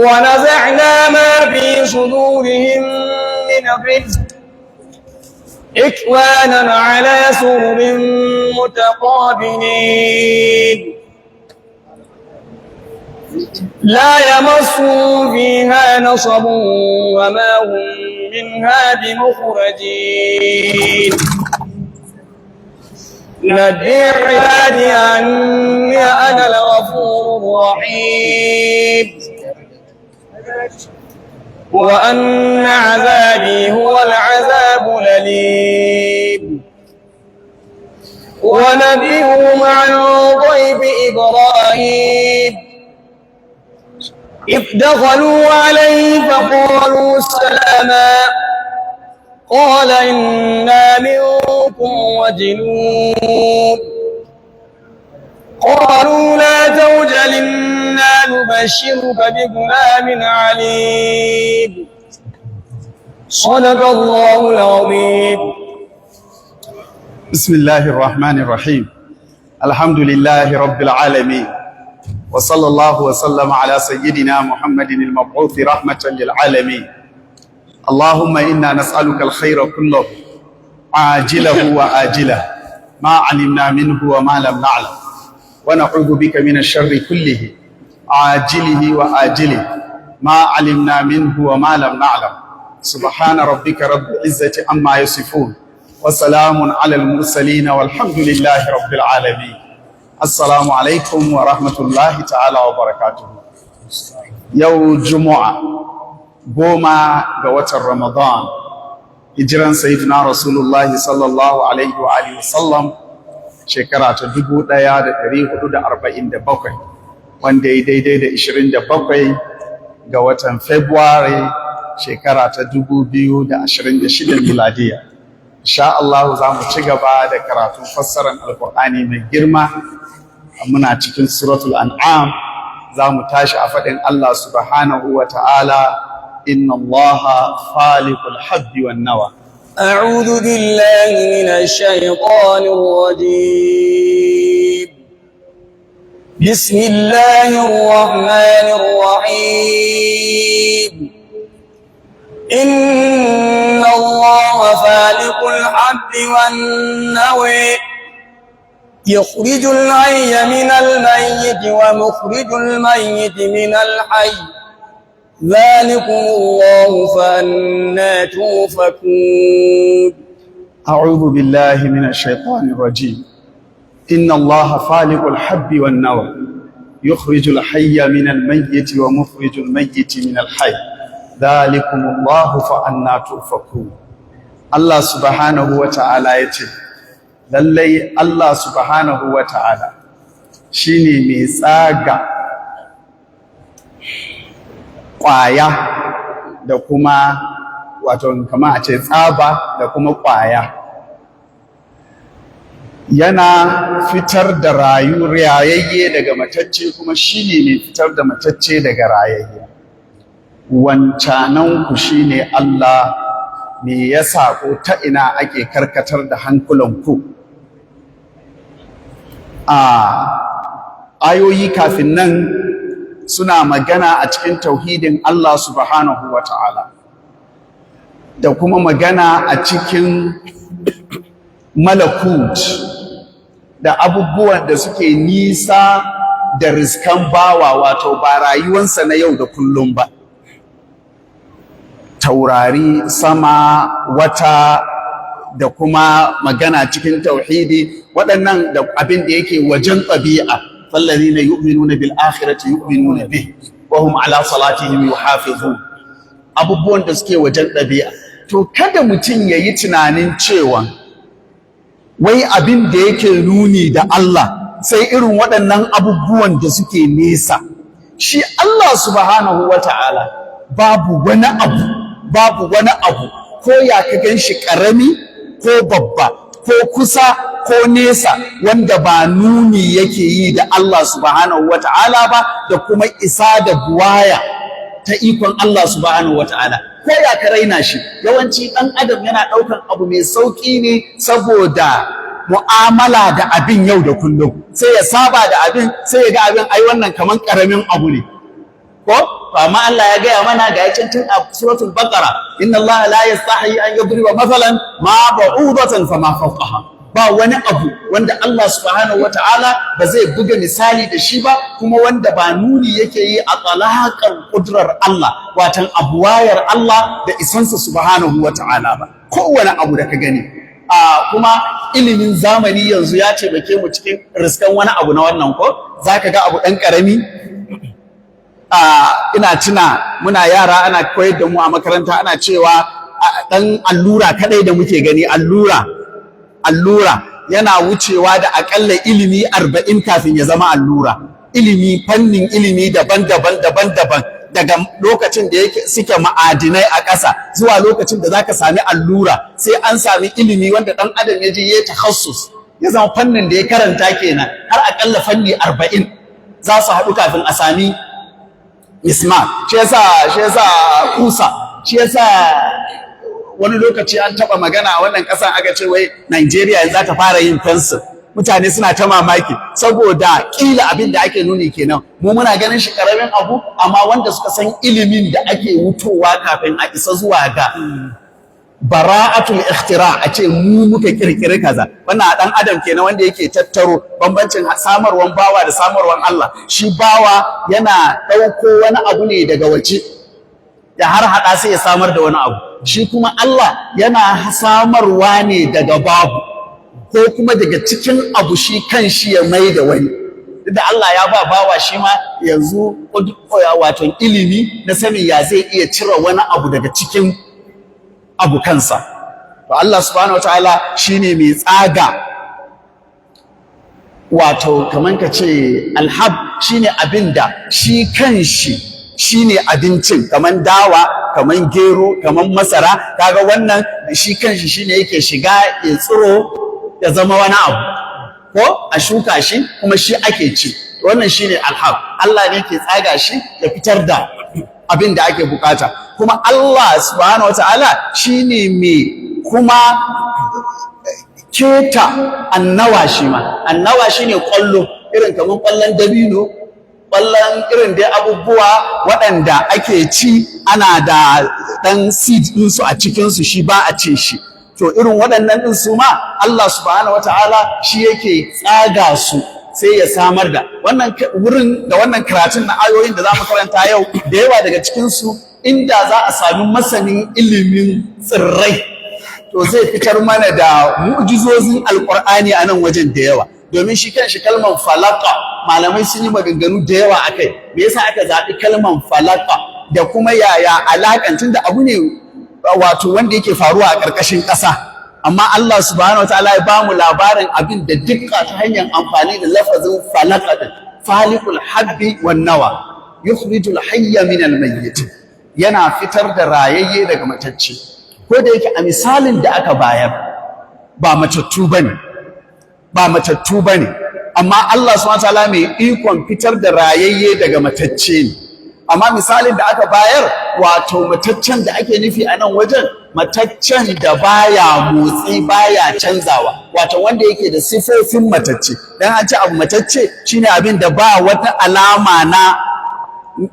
ونزعنا ما في صدورهم من غل إخوانا على سرر متقابلين. لا يمسهم فيها نصب وما هم منها بمخرجين. نبئ عبادي أني أنا الغفور الرحيم وأن عذابي هو العذاب الأليم. ونبئهم عن ضيف إبراهيم إذ دخلوا عليه فقالوا سلاما، قال إنا منكم وجلون. قالوا لا توجل إنا نبشرك بغلام عليم. صدق الله العظيم. بسم الله الرحمن الرحيم. الحمد لله رب العالمين، وصلى الله وسلم على سيدنا محمد المبعوث رحمة للعالمين. اللهم إنا نسألك الخير كله، عاجله وآجله، ما علمنا منه وما لم نعلم، ونعوذ بك من الشر كله، عاجله وآجله، ما علمنا منه وما لم نعلم. سبحان ربك رب العزة عما يصفون، وسلام على المرسلين، والحمد لله رب العالمين. السلام عليكم ورحمة الله تعالى وبركاته. يوم جمعة، 10 ga watan Ramadan, hijiran Sayyidina Rasulullahi sallallahu alaihi wa alihi wasallam shekara ta 1447, wanda ya daidai da 27 ga watan February, shekara ta 2026 miladiya. Insha Allah za mu ci gaba da karatun fassarar Alkur'ani mai girma. Muna cikin Suratul An'am. Za mu tashi a faɗin Allah subhanahu wa ta'ala: inna Allaha faliqul habbi wan nawa. أعوذ بالله من الشيطان الرجيم. بسم الله الرحمن الرحيم. إن الله فالق الحب والنوى، يخرج الحي من الميت ومخرج الميت من الحي، ذلكم الله، فأنى توفكون. أعوذ بالله من الشيطان الرجيم. إن الله فالق الحب والنوى، يخرج الحي من الميت ومخرج الميت من الحي، ذلكم الله، فأنى تؤفكون. Allah subhanahu wa ta'ala ya ce, lallai Allah subhanahu wa ta'ala shi ne mai tsaga ƙwaya da kuma, wato kama a ce tsaba da kuma ƙwaya, yana fitar da rayayye daga matacce, kuma shine mai fitar da matacce daga rayayye. Wancananku shine Allah. Me yasa ko ta ina ake karkatar da hankulanku? A ayoyi kafin nan suna magana a cikin tauhidin Allah subhanahu wa ta'ala da kuma magana a cikin malakut da abubuwan da suke nisa da riskan bawa, wato ba rayuwansa na yau da kullum ba, taurari, sama, wata, da kuma magana cikin tauhidi, waɗannan da abin da yake wajen ɗabi'a. Fallazina yu'minuna bil akhirati yu'minuna bih wa hum ala salatihim yuhafizun. Abubuwan da suke wajen ɗabi'a. To, kada mutum ya yi tunanin cewa wai abin da yake nuni da Allah sai irin waɗannan abubuwan da suke nesa. Shi Allah subhanahu wa ta'ala, babu wani abu, babu wani abu, ko ya ka gan shi ƙarami ko babba, ko kusa ko nesa, wanda ba nuni yake yi da Allah subhanahu wa ta'ala ba, da kuma isa da buwaya ta ikon Allah subhanahu wa ta'ala, ko ya ka raina shi. Yawanci ɗan adam yana ɗaukan abu mai sauƙi ne saboda mu'amala da abin yau da kullum, sai ya saba da abin, sai ya ga abin ai wannan kaman ƙaramin abu ne ko. To amma Allah ya gaya mana ga yacin tun a Suratul Baqara, inna Allah la yastahi an yadriba mathalan ma ba'udatan fama fawqaha. Ba wani abu wanda Allah subhanahu wata'ala ba zai buga misali da shi ba, kuma wanda ba nuni yake yi a talaqar kudrar Allah, watan abuwayar Allah da isansa subhanahu wata'ala ba. Kowane abu da ka gani, kuma ilimin zamani yanzu ya taimake mu cikin riskan wani abu na wannan, ko zaka ga abu ɗan ƙarami. Ina tuna muna yara ana koyar da mu a makaranta, ana cewa ɗan allura kaɗai da muke gani, allura yana wucewa da aƙalla ilimi 40 kafin ya zama allura. Ilimi, fannin ilimi daban-daban daban-daban, daga lokacin da yake suke ma'adinai a ƙasa zuwa lokacin da zaka sami allura, sai an sami ilimi wanda ɗan adam ya je ya takhassus, ya zama fannin da ya karanta kenan, har aƙalla fanni 40 za su haɗu kafin a sami mismar. Shi yasa kusa, shi yasa wani lokaci an taɓa magana a wannan ƙasan, aka ce wai Nigeria yanzu za ta fara yin pencil. Mutane suna ta mamaki, saboda ƙila abin da ake nuni kenan, mu muna ganin shi ƙaramin abu, amma wanda suka san ilimin da ake wutowa kafin a isa zuwa ga bara'atul ikhtira, a ce mu muka kirkiri kaza, wannan a dan adam kenan wanda yake tattaro bambancin samarwan bawa da samarwan Allah. Shi bawa yana ɗauko wani abu ne daga waje ya har hada, sai ya samar da wani abu. Shi kuma Allah yana samarwa ne daga babu, ko kuma daga cikin abu shi kan shi ya mai da wani. Duk da Allah ya ba bawa shi ma yanzu wato ilimi na sanin ya zai iya cire wani abu daga cikin abu kansa. To Allah subhanahu wataala shine mai tsaga, wato kaman ka ce alhab shine abinda shi kanshi shine abincin, kaman dawa, kaman gero, kaman masara. Kaga wannan shi kanshi shine yake shiga ya tsiro ya zama wani abu, ko a shuka shi kuma shi ake ci. Wannan shine alhab. Allah ne ke tsaga shi ya fitar da abin da ake bukata. Kuma Allah subhanahu wataala shine mai kuma keta annawa. Shi ma annawa shine kwallo, irin kamar kwallon dabino, kwallon irin dai abubuwa waɗanda ake ci, ana da ɗan seed ɗinsu a cikinsu, shi ba a cin shi. To irin waɗannan ɗin su ma Allah subhanahu wataala shi yake tsaga su sai ya samar da wannan wurin. Da wannan karatun na ayoyin da za mu karanta yau, da yawa daga cikinsu inda za a sami masanin ilimin tsirrai, to zai fitar mana da mu'jizozin Alƙur'ani a nan wajen da yawa. Domin shi kan shi kalmar falaka, malamai sun yi maganganu da yawa akai, me yasa aka zaɓi kalmar falaka, da kuma yaya alaƙan, tunda abu ne wato wanda yake faruwa a ƙarƙashin ƙasa, amma Allah subhanahu wataala ya bamu labarin abin da dukka ta hanyar amfani da lafazin falaka din. Faliqul habbi wan nawa, yukhrijul hayya min al mayyit, yana fitar da rayayye daga matacce. Ko da yake a misalin da aka bayar ba matattu bane, ba matattu bane, amma Allah subhanahu wataala mai ikon fitar da rayayye daga matacce ne. Amma misalin da aka bayar, wato mataccen da ake nufi a nan wajen, mataccen da baya motsi, baya canzawa, wato wanda yake da sifofin matacce. Dan an ce abu matacce shine abin da ba wata alama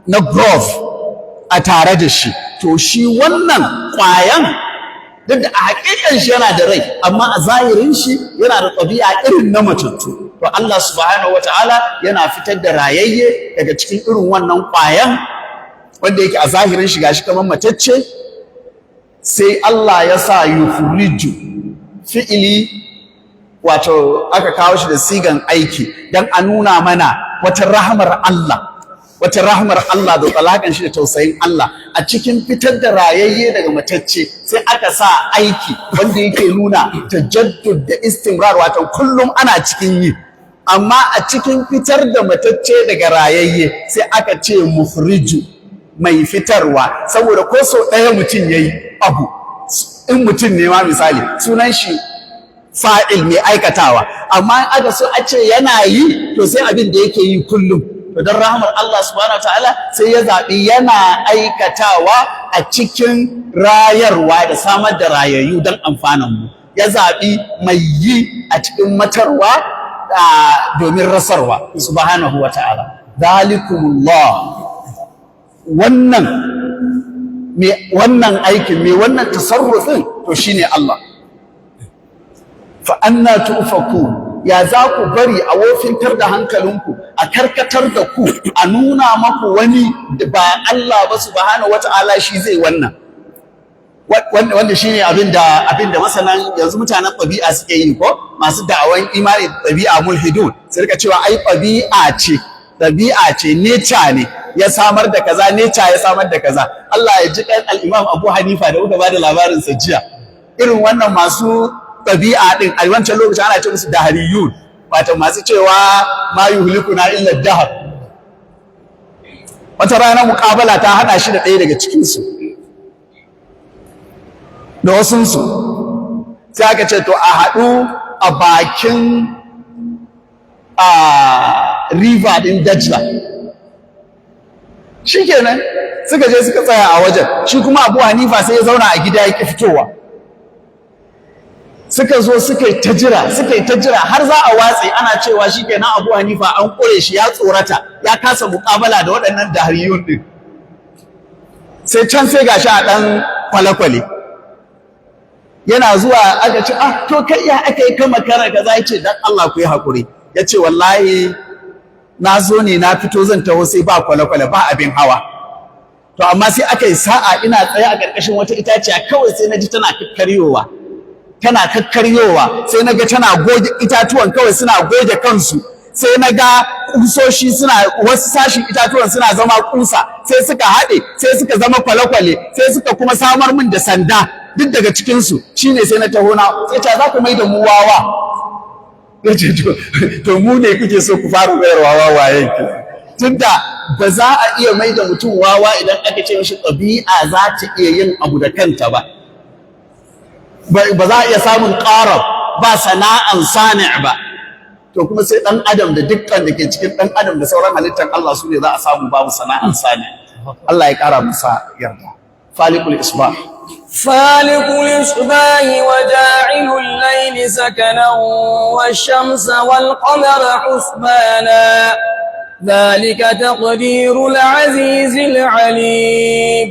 na growth a tare da shi. To shi wannan ƙwayan, duk da a hakikan shi yana da rai, amma a zahirin shi yana da ɗabi'a irin na matattu. To Allah subhanahu wataala yana fitar da rayayye daga cikin irin wannan ƙwayan wanda yake a zahirin shi gashi kamar matacce. Sai Allah ya sa yukhriju, fi'ili, wato aka kawo shi da sigan aiki dan a nuna mana wata rahmar Allah, wata rahmar Allah da tsalakan shi da tausayin Allah a cikin fitar da rayayye daga matacce. Sai aka sa aiki wanda yake nuna tajaddud da istimrar, wato kullum ana cikin yi. Amma a cikin fitar da matacce daga rayayye sai aka ce mukhriju, mai fitarwa, saboda ko sau ɗaya mutum yayi abu, in mutum ne ma misali, sunan shi fa'il, mai aikatawa. Amma in aka so a ce yana yi, to sai abin da yake yi kullum. To don rahmar Allah subhanahu wataala sai ya zaɓi yana aikatawa a cikin rayarwa da samar da rayayyu don amfanin mu. Ya zaɓi mai yi a cikin matarwa domin rasarwa, subhanahu wataala. Zalikumullah. Wannan me wannan aikin, me wannan tasarrufin, to shine Allah. Fa anna tufakun? Ya za ku bari a wofintar da hankalinku, a karkatar da ku, a nuna maku wani ba Allah ba subhanahu wata'ala shi zai wannan? Wanda shine abinda masanan yanzu, mutanen ɗabi'a suke yi, ko masu da'awan imani ɗabi'a, mulhidun, su rika cewa ai ɗabi'a ce, ɗabi'a ce, nature ne ya samar da kaza, nature ya samar da kaza. Allah ya ji kan al-Imam Abu Hanifa da muka bada labarin sa jiya. Irin wannan masu ɗabi'a din, a wancan lokacin ana ce musu dahariyun, wato masu cewa ma yuhlikuna illa dahar. Wata rana muƙabala ta haɗa shi da ɗaya daga cikinsu da wasunsu, sai aka ce to a haɗu a bakin a river ɗin Dajla. Shikenan, suka je suka tsaya a wajen. Shi kuma Abu Hanifa sai ya zauna a gida, ya ƙi fitowa. Suka zo suka yi ta jira, suka yi ta jira, har za a watse, ana cewa shikenan, Abu Hanifa an ƙure shi, ya tsorata, ya kasa muƙabala da waɗannan dahariyun ɗin. Sai can sai gashi a ɗan kwale-kwale yana zuwa. Aka ce, "Ah, to kai, ya aka yi kama kara kaza?" Ya ce, "Dan Allah ku yi haƙuri." Ya ce, "Wallahi na zo ne, na fito zan taho, sai ba kwale-kwale, ba abin hawa. To amma sai aka yi sa'a, ina tsaye a ƙarƙashin wata itaciya, kawai sai na ji tana kakkaryowa, tana kakkaryowa, sai na ga tana goge itatuwan, kawai suna goge kansu. Sai na ga kusoshi suna, wasu sashin itatuwan suna zama kusa, sai suka haɗe, sai suka zama kwale-kwale, sai suka kuma samar min da sanda duk daga cikinsu. Shine sai na taho na." Sai ta za ku mai da mu wawa? Ya ce, "To mu ne kuke so ku fara mayarwa wawayen ki?" Tunda ba za a iya mai da mutum wawa idan aka ce mishi ɗabi'a za ta iya yin abu da kanta ba, ba za a iya samun ƙarar ba sana'an sani' ba. To kuma sai ɗan adam da dukkan da ke cikin ɗan adam da sauran halittar Allah, su ne za a samu babu sana'an sani'. Allah ya ƙara masa yarda. Faliqul isbah. فالق الإصباح وجاعل الليل سكنا والشمس والقمر حسبانا، ذلك تقدير العزيز العليم.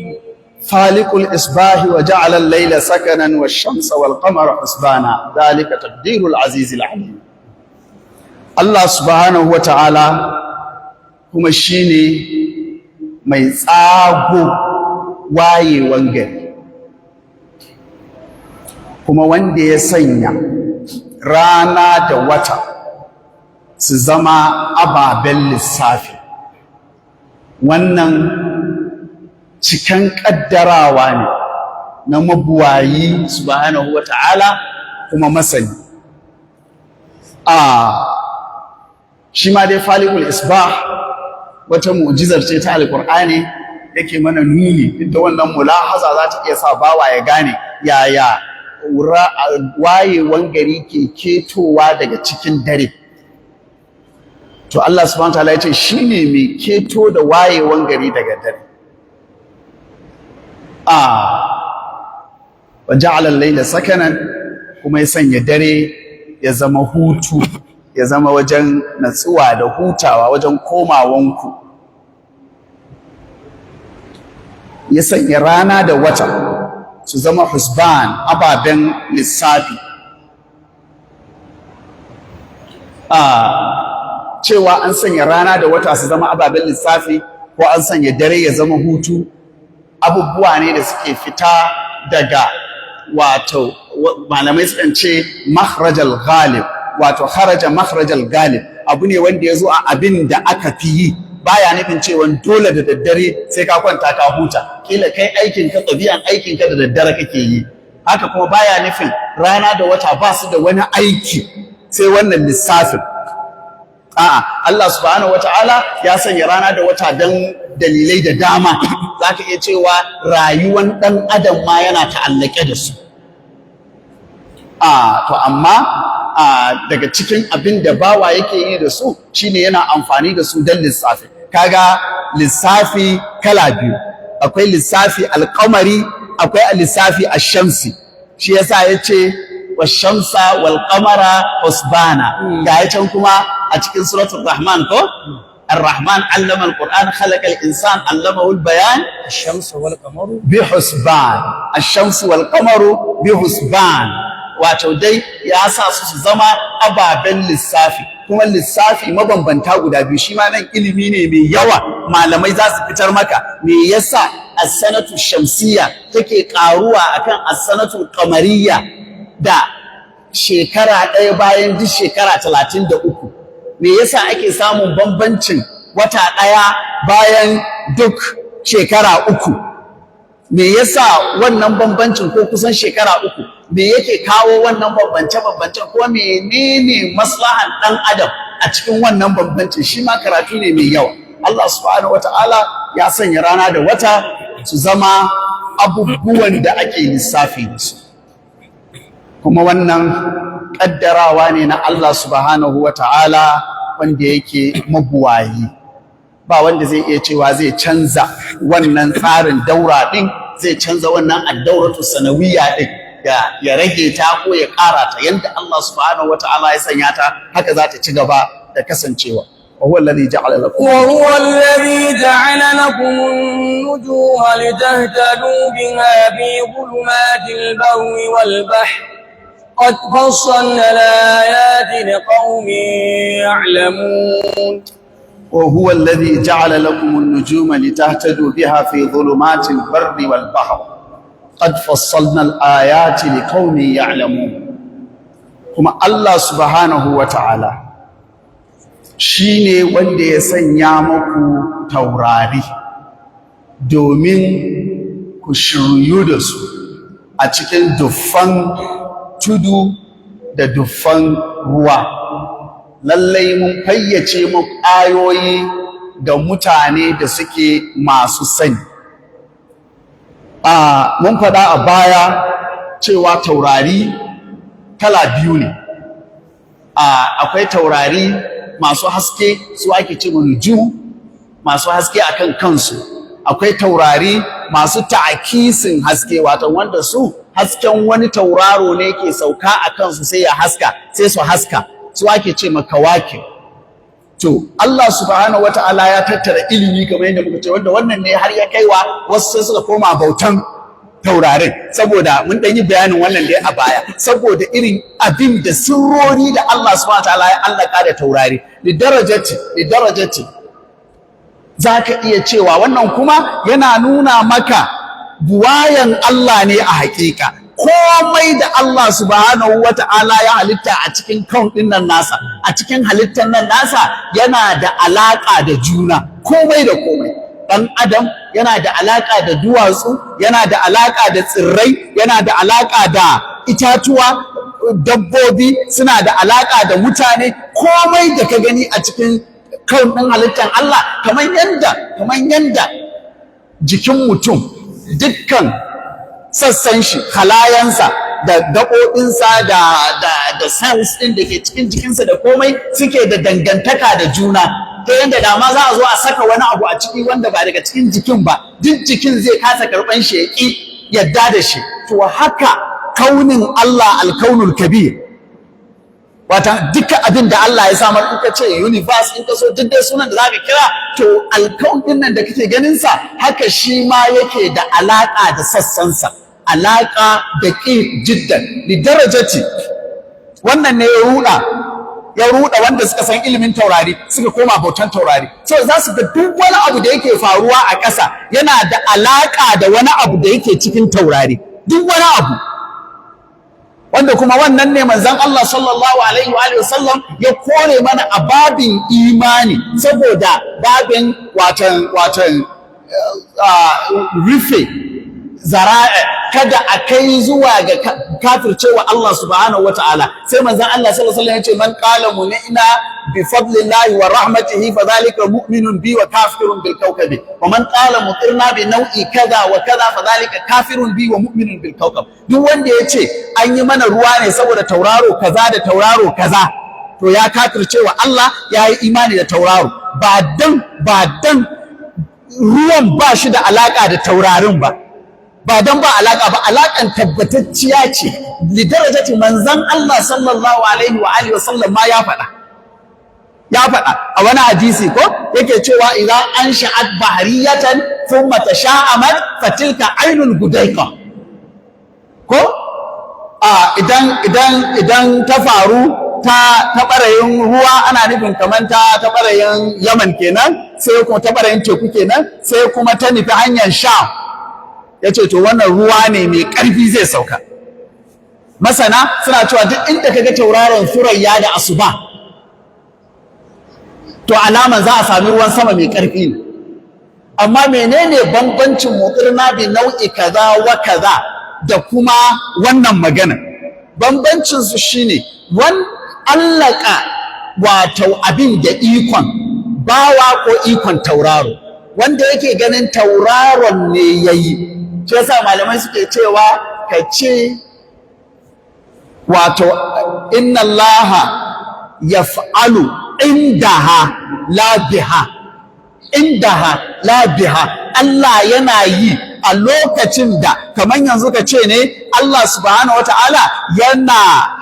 فالق الإصباح وجعل الليل سكنا والشمس والقمر حسبانا، ذلك تقدير العزيز العليم. Allah subhanahu wa ta'ala kuma shine mai tsago wayewan gari, kuma wanda ya sanya rana da wata su zama ababen lissafi. Wannan cikan ƙaddarawa ne na mabuwayi subhanahu wa ta'ala kuma masani. A shi ma dai falikul isbah wata mu'jizar ce ta Alƙur'ani yake mana nuni, duk da wannan mulahaza za ta iya sa bawa ya gane yaya wayewan gari ke ketowa daga cikin dare. To Allah subhanahu wa ta'ala ya ce shine mai keto da wayewan gari daga dare. A wa ja'ala al-layla sakanan, kuma ya sanya dare ya zama hutu, ya zama wajen natsuwa da hutawa, wajen komawanku. Ya sanya rana da wata su zama husban, ababen lissafi. A cewa an sanya rana da wata su zama ababen lissafi, ko an sanya dare ya zama hutu, abubuwa ne da suke fita daga, wato malamai sukan ce makhrajal ghalib, wato kharaja makhrajal ghalib, abu ne wanda ya zo a abin da aka fi yi. Baya nufin cewa dole da daddare sai ka kwanta ka huta. Kila kai aikin ka, ɗabi'an aikin ka da daddare kake yi. Haka kuma baya nufin rana da wata ba su da wani aiki sai wannan lissafin. A'a, Allah subhanahu wata'ala ya sanya rana da wata don dalilai da dama. Zaka iya cewa rayuwan ɗan adam ma yana ta'allake da su. A to amma a daga cikin abin da bawa yake yi da su shine yana amfani da su don lissafi. Kaga lissafi kala biyu: akwai lissafi alƙamari, akwai lissafi ashamsi. Shi yasa yace washamsa wal qamara husbana. Ga ya can kuma a cikin suratul Rahman ko. الرحمن علم القرآن، خلق الإنسان، علمه البيان. الشمس والقمر بحسبان. الشمس والقمر بحسبان. Wato dai ya sa su su zama ababen lissafi, kuma lissafi mabambanta guda biyu. Shi ma nan ilimi ne mai yawa, malamai za su fitar maka me yasa as-sanatu shamsiyya take karuwa akan as-sanatu qamariyya da shekara 1 bayan duk shekara 33, me yasa ake samun bambancin wata 1 bayan duk shekara 3, me yasa wannan bambancin, ko kusan shekara 3, me yake kawo wannan bambance-bambancen, ko menene maslahan ɗan adam a cikin wannan bambancin? Shi ma karatu ne mai yawa. Allah subhanahu wata'ala ya sanya rana da wata su zama abubuwan da ake lissafi da su, kuma wannan ƙaddarawa ne na Allah subhanahu wata'ala wanda yake mabuwayi. Ba wanda zai iya cewa zai canza wannan tsarin daura ɗin, zai canza wannan addauratu sanawiyya ɗin, ya rage ta ko ya ƙara ta. Yanda Allah subhanahu wata'ala ya sanya ta, haka za ta ci gaba da kasancewa. وهو الذي جعل لكم وهو الذي جعل لكم النجوم لتهتدوا بها في ظلمات البر والبحر، قد فصلنا الآيات لقوم يعلمون. وهو الذي جعل لكم النجوم لتهتدوا بها في ظلمات البر والبحر، قد فصلنا الآيات لقوم يعلمون. Kuma Allah subhanahu wa ta'ala shi ne wanda ya sanya muku taurari domin ku shiryu da su a cikin duffan tudu da duffan ruwa. Lallai mun fayyace muku ayoyi ga mutane da suke masu sani. A mun faɗa a baya cewa taurari kala biyu ne. Akwai taurari masu haske, su ake ce nujum, masu haske akan kansu. Akwai taurari masu ta'akisin haske, wato wanda su hasken wani tauraro ne ke sauka a kansu sai ya haska, sai su haska, su ake ce makawakib. To Allah subhanahu wata'ala ya tattara ilimi, kamar yadda muka ce, wanda wannan ne har ya kaiwa wasu sai suka koma bautan taurarin, saboda mun ɗan yi bayanin wannan dai a baya, saboda irin abin da sirrori da Allah subhanahu wata'ala ya allaka da taurari, li darajati za ka iya cewa wannan kuma yana nuna maka buwayan Allah ne a hakika. Komai da Allah subhanahu wata'ala ya halitta a cikin kaun ɗin nan nasa, a cikin halittar nan nasa, yana da alaƙa da juna. Komai da komai, ɗan adam yana da alaƙa da duwatsu, yana da alaƙa da tsirrai, yana da alaƙa da itatuwa, dabbobi suna da alaƙa da mutane. Komai da ka gani a cikin kaun ɗin halittar Allah, kamar yanda jikin mutum, dukkan sassan shi, halayensa da gaɓoɓinsa da cells ɗin da ke cikin jikinsa da komai suke da dangantaka da juna, ta yanda da ma za a zo a saka wani abu a ciki wanda ba daga cikin jikin ba, duk jikin zai kasa karɓan shi, ya ƙi yadda da shi. To haka kaunin Allah, alkaunul kabir, wata duka abin da Allah ya samar, in ka ce universe, in ka so, duk dai sunan da zaka kira, to alkaun din nan da kake ganin sa, haka shi ma yake da alaka da sassansa, alaka da ƙi jiddan, li darajati wannan ne ya ruda wanda suka san ilimin taurari suka koma bautan taurari. So za su ga duk wani abu da yake faruwa a ƙasa yana da alaka da wani abu da yake cikin taurari, duk wani abu. Wanda kuma wannan ne manzon Allah sallallahu alaihi wa alihi wasallam ya kore mana a babin imani, saboda babin watan rufe zara'a, kada a kai zuwa ga kafircewa Allah subhanahu wataala. Sai manzon Allah sallallahu alaihi wasallam ya ce: "Man qala muni'na bi fadlillahi wa rahmatihi fa dhalika mu'minun bi wa kafirun bil kawkabi, wa man qala mutirna bi naw'i kaza wa kaza fa dhalika kafirun bi wa mu'minun bil kawkab." Duk wanda ya ce an yi mana ruwa ne saboda tauraro kaza da tauraro kaza, to ya kafircewa Allah, ya yi imani da tauraro. Ba dan ruwan ba shi da alaka da taurarin ba, ba don ba alaka ba, alakan tabbatacciya ce, lidarajati manzon Allah sallallahu alaihi wa alihi wasallam ma ya faɗa a wani hadisi ko Yake cewa idan an sha'at bahriyatan thumma tasha'amat fatilka ainul gudaiqa. Ko a idan ta faru ta ɓarayin ruwa, ana nufin kamar ta ɓarayin Yaman kenan, sai kuma ta ɓarayin teku kenan, sai kuma ta nufi hanyar Sham, ya ce to wannan ruwa ne mai ƙarfi zai sauka. Masana suna cewa duk inda kaga tauraron Surayya da asuba, to alaman za a sami ruwan sama mai ƙarfi ne. Amma menene bambancin mutirna bi nau'i kaza wa kaza da kuma wannan magana? Bambancin su shine wan allaka, wato abin da ikon bawa ko ikon tauraro, wanda yake ganin tauraron ne yayi. Shi yasa malamai suke cewa ka ce wato inna Allaha yaf'alu indaha la biha, indaha la biha. Allah yana yi a lokacin da, kamar yanzu ka ce ne Allah subhanahu wata'ala yana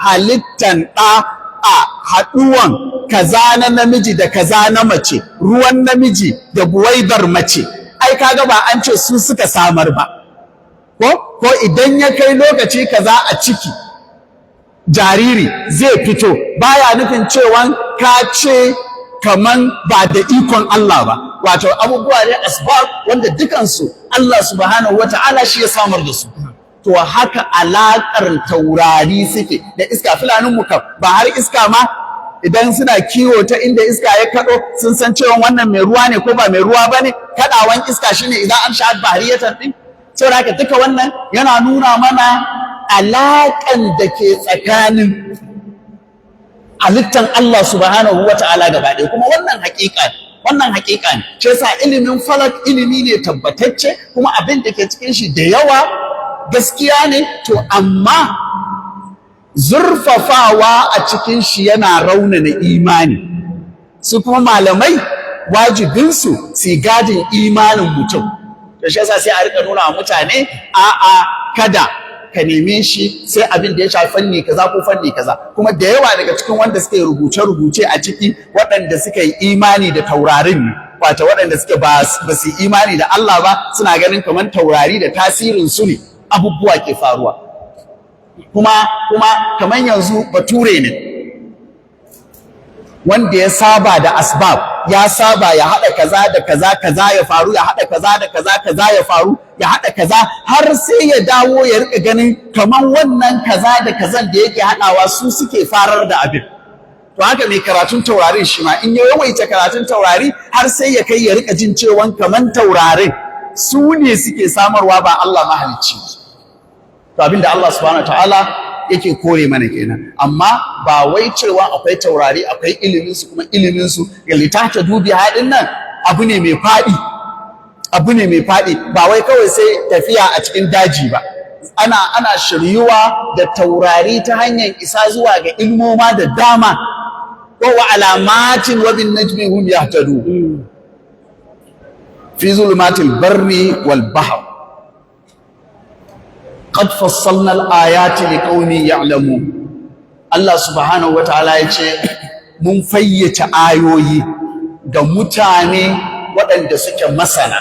halittan ɗa a haɗuwan kaza na namiji da kaza na mace, ruwan namiji da buwaidar mace. Ai kaga ba an ce su suka samar ba. Ko idan ya kai lokaci kaza a ciki, jariri zai fito, baya nufin cewa ka ce kaman ba da ikon Allah ba. Wato abubuwa ne asbab wanda dukansu Allah subhanahu wata'ala shi ya samar da su. To haka alaƙar taurari suke da iska. Fulanin mu kam ba har iska ma, idan suna kiwo, ta inda iska ya kaɗo sun san cewa wannan mai ruwa ne ko ba mai ruwa ba ne. Kaɗawan iska shine idan an sha'at bahriyatan ɗin. Saboda haka duka wannan yana nuna mana alaƙan da ke tsakanin halittan Allah subhanahu wa ta'ala gaba ɗaya. Kuma wannan haƙiƙa ne, wannan haƙiƙa ne. Shi yasa ilimin falak ilimi ne tabbatacce, kuma abin da ke cikin shi da yawa gaskiya ne. To amma zurfafawa a cikin shi yana raunana imani. Su kuma malamai wajibinsu su gadin imanin mutum. To shi yasa sai a rika nuna wa mutane, a'a, kada ka neme shi sai abin da ya shafi fanni kaza ko fanni kaza. Kuma da yawa daga cikin wanda suka yi rubuce-rubuce a ciki, waɗanda suka yi imani da taurarin ne, wato waɗanda suke ba su yi imani da Allah ba, suna ganin kamar taurari da tasirin su ne abubuwa ke faruwa. Kuma kamar yanzu bature ne wanda ya saba da asbab, ya saba ya haɗa kaza da kaza, kaza ya faru, ya haɗa kaza da kaza, kaza ya faru, ya haɗa kaza, har sai ya dawo ya rika ganin kaman wannan kaza da kazan da yake haɗawa su suke farar da abin. To haka mai karatun taurarin shi ma, in ya yawaita karatun taurari, har sai ya kai ya rika jin cewan kaman taurarin su ne suke samarwa, ba Allah mahalicci. To abinda Allah subhanahu wa ta'ala yake kore mana kenan. Amma ba wai cewa akwai taurari, akwai ilimin su, kuma ilimin su ta dubi haɗin nan abu ne mai faɗi, abu ne mai faɗi, ba wai kawai sai tafiya a cikin daji ba. Ana shiryuwa da taurari ta hanyar isa zuwa ga ilmoma da dama. Ko wa alamatin wa bin najmi hum yahtadun fi zulumatil barri wal bahr qad fassalna al-ayati liqaumin ya'lamun. Allah subhanahu wataala ya ce mun fayyace ayoyi ga mutane waɗanda suke masana.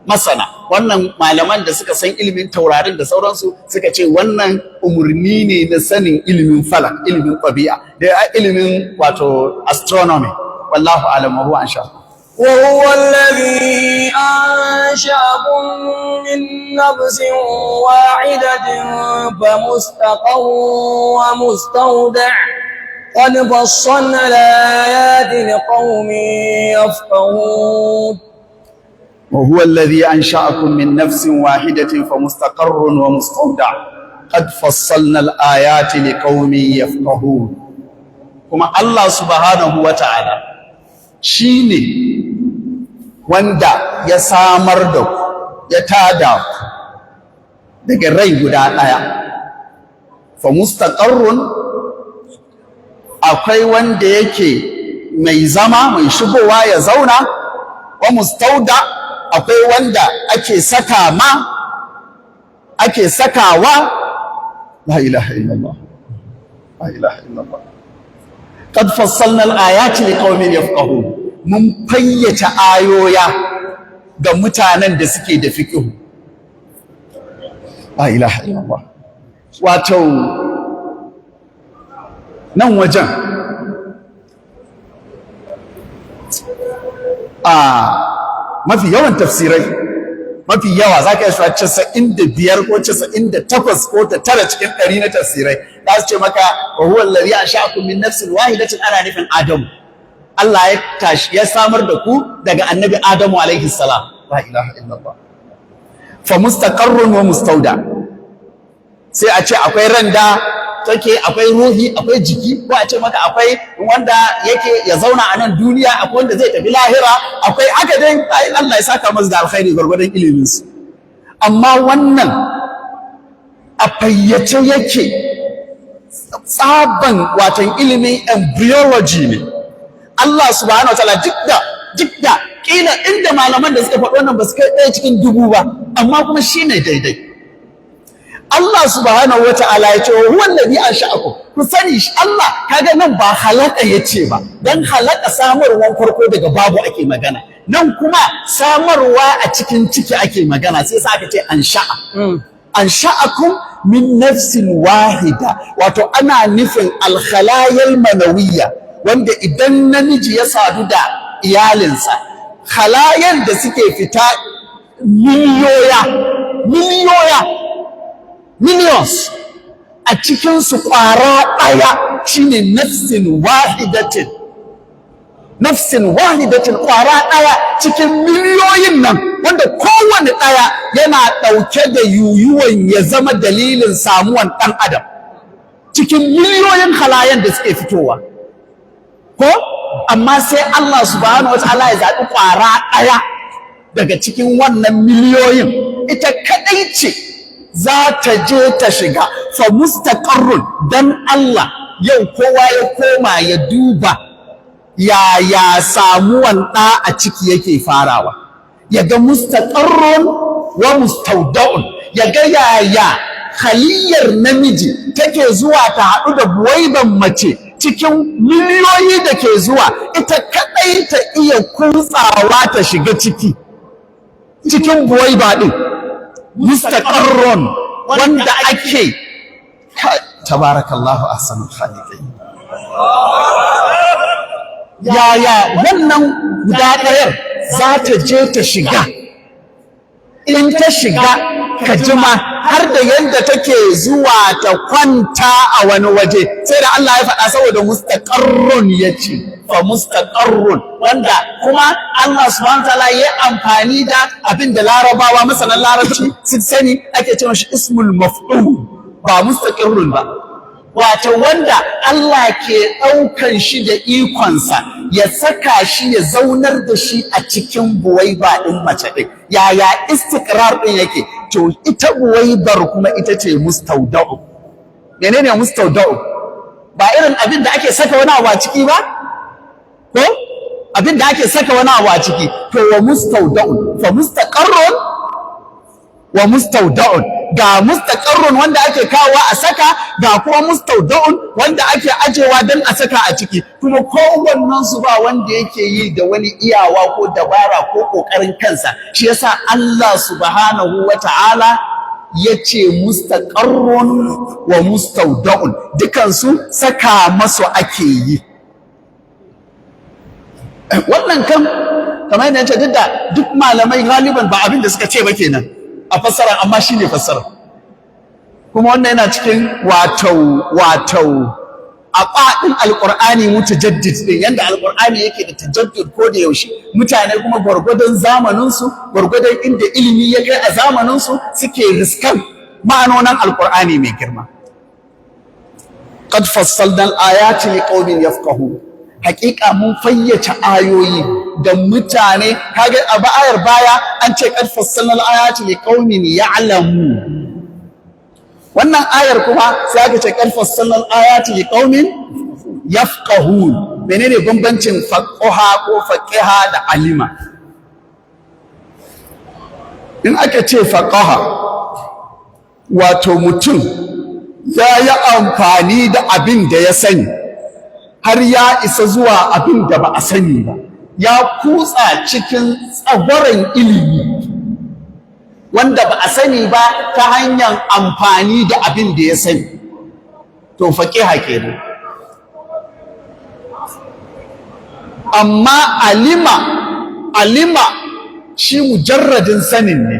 Masana wannan, malaman da suka san ilimin taurarin da sauransu, suka ce wannan umurni ne na sanin ilimin falak, ilimin ɗabi'a da ilimin wato astronomy. Wallahu a'lam, wa huwa ansha. وهو الذي أنشأكم من نفس واحدة فمستقر ومستودع قد فصلنا الآيات لقوم يفقهون. وهو الذي أنشأكم من نفس واحدة فمستقر ومستودع قد فصلنا الآيات لقوم يفقهون. Kuma Allah subhanahu wa ta'ala shi ne wanda ya samar da ku, ya tada ku daga rai guda ɗaya. Fa mustaqarrun, akwai wanda yake mai zama, mai shigowa ya zauna, wa mustauda, akwai wanda ake saka ma, ake sakawa. La ilaha illallah, la ilaha illallah. Qad fassalna al-ayati liqaumin yafqahun. Mun fayyace ayoya ga mutanen da suke da fiqhu. La ilaha illallah. Wato nan wajen a mafi yawan tafsirai, mafi yawa za ka iya cewa 95 ko 98 ko ta tara cikin 100 na tafsirai za su ce maka wa huwa allazi ansha'akum min nafsin wahidatin, ana nufin Adamu. Allah ya tashi ya samar da ku daga Annabi Adamu alaihi salam. La ilaha illallah. Fa mustaqarrun wa mustauda. Sai a ce akwai randa take, akwai ruhi, akwai jiki, ko a ce maka akwai wanda yake ya zauna a nan duniya, akwai wanda zai tafi lahira, akwai aka dai. Ai Allah ya saka masu da alkhairi gwargwadon ilimin su. Amma wannan a fayyace yake, tsaban watan ilimin embryology ne. Allah subhanahu wataala, duk da kila inda malaman da suka faɗi wannan ba su kai ɗaya cikin dubu ba, amma kuma shine daidai. Allah subhanahu wa ta'ala ya ce wa huwa alladhi ansha'akum. Ku sani shi Allah, kaga nan ba halaka yace ba, dan halaka samarwan farko daga babu ake magana, nan kuma samarwa a cikin ciki ake magana, sai sa aka ce ansha'a. Ansha'akum min nafsin wahida, wato ana nufin alkhalayal manawiyya, wanda idan namiji ya sadu da iyalinsa, khalayan da suke fita miliyoya miliyoya, millions, a cikinsu ƙwara ɗaya shine nafsin wahidatin. Nafsin wahidatin, ƙwara ɗaya cikin miliyoyin nan, wanda kowane ɗaya yana ɗauke da yuyuwan ya zama dalilin samuwan ɗan adam, cikin miliyoyin halayen da suke fitowa ko. Amma sai Allah subhanahu wa ta'ala ya zaɓi ƙwara ɗaya daga cikin wannan miliyoyin, ita kaɗai ce za ta je ta shiga. Fa mustaqarrun. Dan Allah, yau kowa ya koma ya duba yaya samuwan ɗa a ciki yake farawa, ya ga mustaqarrun wa mustauda'un, ya ga yaya haliyar namiji take zuwa ta haɗu da buwaiban mace cikin miliyoyi da ke zuwa, ita kaɗai ta iya kutsawa ta shiga ciki, cikin buwaiba ɗin. Mustaqarrun, wanda ake, tabarakallahu ahsanul khaliqin. Yaya wannan guda ɗayar za ta je ta shiga? In ta shiga, ka jima har da yadda take zuwa ta kwanta a wani waje, sai da Allah ya faɗa saboda mustaqarrun ya ce fa mustaqarrun, wanda kuma Allah subhanahu wataala ya amfani da abin da Larabawa, masanan Larabci sun sani, ake cewa shi ismul maf'ul, ba mustaqirrun ba. Wato wanda Allah ke ɗaukan shi da ikonsa ya saka shi, ya zaunar da shi a cikin buwaiba ɗin mace ɗin, yaya istiqrar ɗin yake? To ita buwaibar kuma ita ce mustauda'u. Menene mustauda'u? Ba irin abin da ake saka wani abu a ciki ba, ko abin da ake saka wani abu a ciki. To wa mustauda'u, fa mustaqarrun wa mustauda'un. Ga mustaqarrun wanda ake kawowa a saka, ga kuma mustauda'un wanda ake ajewa don a saka a ciki. Kuma kowannen su ba wanda yake yi da wani iyawa ko dabara ko kokarin kansa. Shi yasa Allah subhanahu wata'ala ya ce mustaqarrun wa mustauda'un, dukansu saka masu ake yi. Wannan kan kamar yadda ce, duk da duk malamai galiban ba abin da suka ce ba kenan a fassara, amma shine fassara. Kuma wannan yana cikin wato a faɗin Alƙur'ani mutajaddid din, yanda Alƙur'ani yake da tajaddud ko da yaushe. Mutane kuma gwargwadon zamaninsu, gwargwadon inda ilimi ya kai a zamaninsu, suke riskan ma'anonin Alƙur'ani mai girma. Qad fassalna al-ayati liqaumin yafqahun. Haƙiƙa mun fayyace ayoyi da mutane. Kaga a ayar baya an ce qad fassalna al-ayati liqaumin ya'lamu. Wannan ayar kuma sai aka ce qad fassalna al-ayati liqaumin yafqahun. Menene bambancin faqaha ko faqiha da alima? In aka ce faqaha, wato mutum ya yi amfani da abin da ya sani har ya isa zuwa abin da ba a sani ba. Ya kutsa cikin tsagwaron ilimi wanda ba a sani ba ta hanyar amfani da abin da ya sani, to faqiha kenan. Amma alima, alima shi mujarradin sanin ne,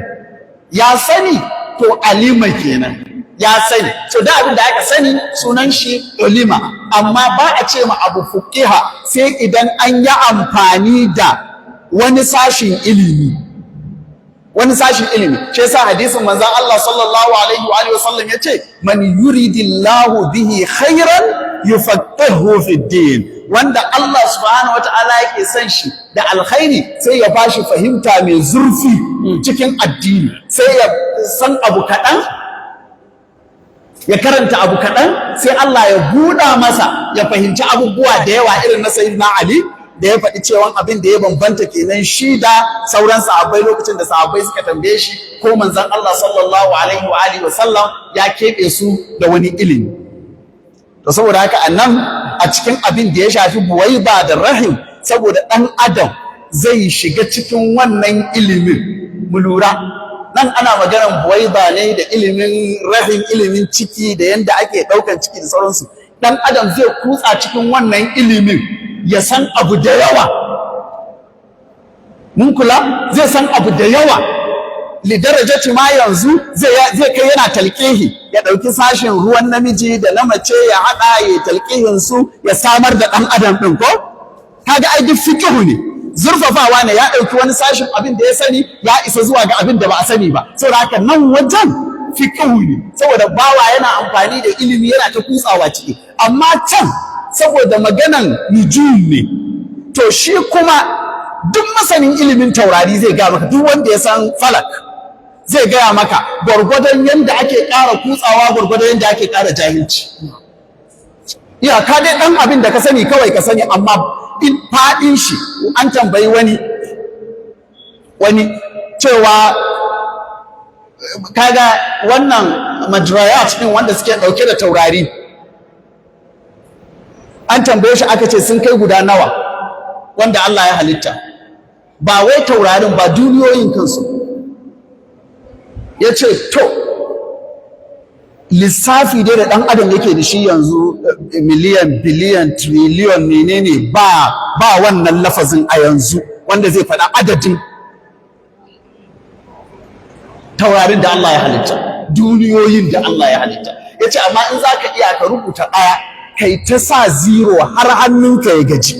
ya sani, to alima kenan, ya sani. So da abin da aka sani sunan shi ulima, amma ba a ce ma abu fuqiha sai idan an yi amfani da wani sashin ilimi, wani sashin ilimi. Shi yasa hadisin manzon Allah sallallahu alaihi wa alihi wasallam yace: "Man yuridillahu bihi khairan yufaqihuhu fid din." Wanda Allah subhanahu wataala yake son shi da alkhairi, sai ya bashi fahimta mai zurfi cikin addini, sai ya san abu kaɗan, ya karanta abu kaɗan, sai Allah ya buɗa masa ya fahimci abubuwa da yawa, irin na Sayyidina Ali da ya faɗi cewa abin da ya bambanta kenan shi da sauran sahabbai, lokacin da sahabbai suka tambaye shi ko manzon Allah sallallahu alaihi wa alihi wa sallam ya keɓe su da wani ilimi. To saboda haka anan a cikin abin da ya shafi buwaiba da rahim, saboda ɗan adam zai shiga cikin wannan ilimin, mu lura, nan ana maganar buwaiba ne da ilimin rahim, ilimin ciki da yanda ake ɗaukan ciki da sauransu. Ɗan adam zai kutsa cikin wannan ilimin ya san abu da yawa. Mun kula, zai san abu da yawa lidarajati ma yanzu zai kai yana talqihi, ya ɗauki sashin ruwan namiji da na mace ya haɗa ya talqihin su ya samar da ɗan adam ɗin. Ko kaga ai duk fiqhu ne, zurfafawa ne, ya ɗauki wani sashin abin da ya sani ya isa zuwa ga abin da ba a sani ba. Saboda haka nan wajen fiqhu ne, saboda bawa yana amfani da ilimi, yana ta kutsawa ciki. Amma can saboda maganan nujum ne, to shi kuma duk masanin ilimin taurari zai gaya maka, duk wanda ya san falak zai gaya maka, gwargwadon yadda ake ƙara kutsawa, gwargwadon yadda ake ƙara jahilci. Iyaka dai ɗan abin da ka sani kawai ka sani, amma in faɗin shi, an tambayi wani cewa kaga wannan madrayat ɗin wanda suke ɗauke da taurari, an tambaye shi aka ce sun kai guda nawa wanda Allah ya halitta, ba wai taurarin ba, duniyoyin kansu. Ya ce to lissafi dai da ɗan adam yake da shi yanzu, miliyan, biliyan, triliyon, menene, ba wannan lafazin a yanzu wanda zai faɗa adadin taurarin da Allah ya halitta, duniyoyin da Allah ya halitta. Ya ce amma in za ka iya ka rubuta ɗaya, kai ta sa zero har hannunka ya gaji,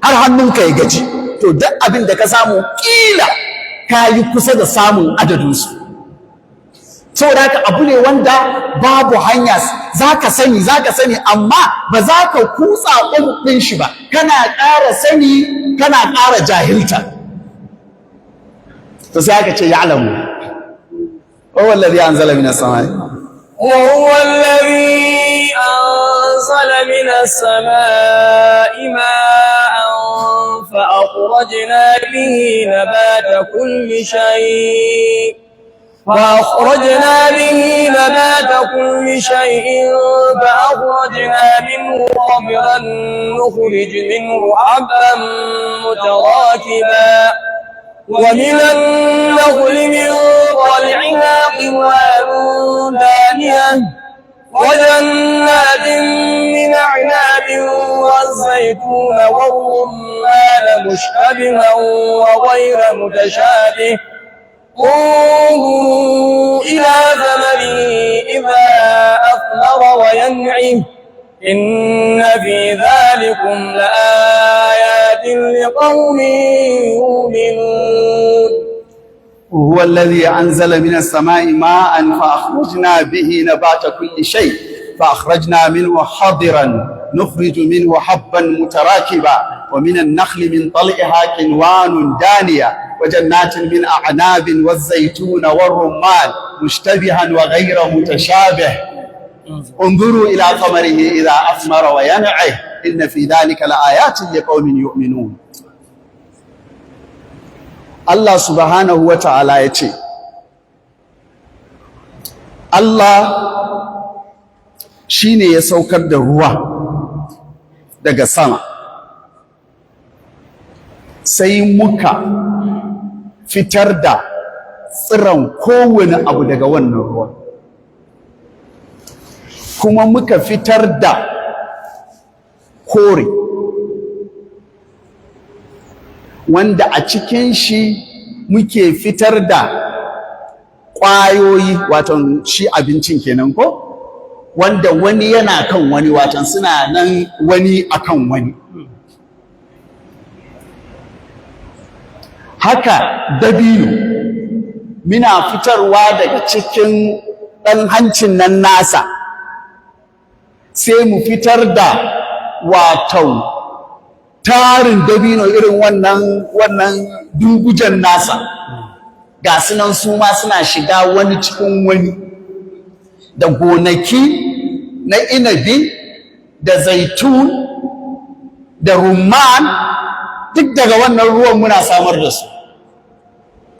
har hannunka ya gaji, to duk abin da ka samu ƙila ka yi kusa da samun adadinsu. Saboda haka abu ne wanda babu hanya za ka sani, za ka sani, amma ba za ka kutsa ɗin shi ba. Kana ƙara sani, kana ƙara jahilta. To sai aka ce ya'lamu wa huwa alladhi anzala minas samai وهو الذي أنزل من السماء ماء فأخرجنا به نبات كل شيء، فأخرجنا منه خضرا نخرج منه حبا متراكبا، ومن النخل من طلعها قنوان دانية، وجنات من أعناب والزيتون والرمان مشتبها وغير متشابه، انظروا إلى ثمره إذا أثمر وينعه، إن في ذلكم لآيات لقوم يؤمنون. وهو الذي أنزل من السماء ماء فأخرجنا به نبات كل شيء، فأخرجنا منه خضرا نخرج منه حبا متراكبا، ومن النخل من طلعها قنوان دانية، وجنات من أعناب والزيتون والرمان مشتبها وغير متشابه، انظروا إلى ثمره إذا أثمر وينعه، إن في ذلك لآيات لقوم يؤمنون. Allah subhanahu wa ta'ala ya ce, Allah shi ne ya saukar da ruwa daga sama. Sai muka fitar da tsiron kowane abu daga wannan ruwan, kuma muka fitar da kore wanda a cikin shi muke fitar da ƙwayoyi, waton shi abincin kenan ko, wanda wani yana kan wani, waton suna nan wani akan wani. Haka dabino muna fitarwa daga cikin ɗan hancin nan nasa, sai mu fitar da wato tarin dabino irin wannan dugujen nasa, ga su nan su ma suna shiga wani cikin wani, da gonaki na inabi da zaitun da rumman, duk daga wannan ruwan muna samar da su.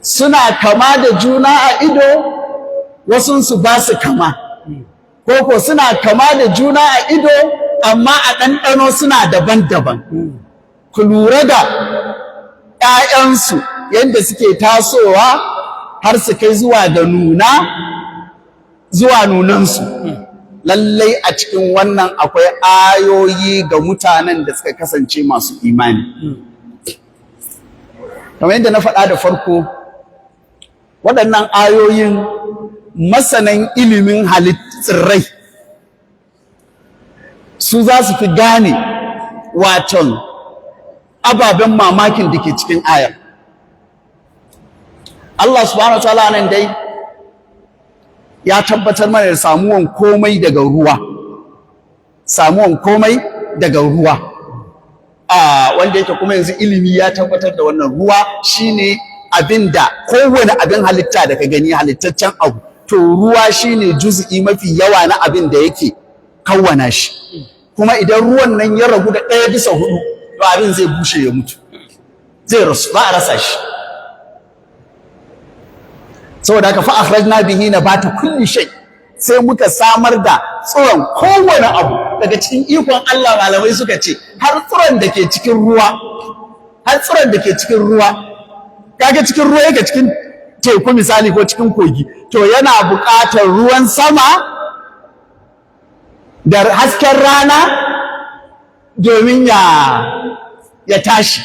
Suna kama da juna a ido, wasunsu ba su kama, koko suna kama da juna a ido amma a ɗanɗano suna daban-daban. Ku lura da ‘ya'yansu yadda suke tasowa har su kai zuwa ga nuna, zuwa nunansu. Lallai a cikin wannan akwai ayoyi ga mutanen da suka kasance masu imani. Kamar yadda na faɗa da farko, waɗannan ayoyin masanan ilimin tsirrai su za su fi gane waton ababen mamakin da ke cikin ayar. Allah subhanahu wa ta'ala nan dai ya tabbatar mana da samuwan komai daga ruwa, samuwan komai daga ruwa, a wanda yake kuma yanzu ilimi ya tabbatar da wannan ruwa shine abin da kowane abin halitta da ka gani, halittaccen abu, to ruwa shine juz'i mafi yawa na abin da yake kawwana shi. Kuma idan ruwan nan ya ragu da 1/4, to abin zai bushe ya mutu, zai rasu, za a rasa shi. Saboda haka fa akhrajna bihi nabata kulli shay, sai muka samar da tsiron kowane abu. Daga cikin ikon Allah, malamai suka ce har tsiron da ke cikin ruwa, har tsiron da ke cikin ruwa, kaga cikin ruwa yake, cikin teku misali ko cikin kogi, to yana buƙatar ruwan sama da hasken rana domin ya tashi.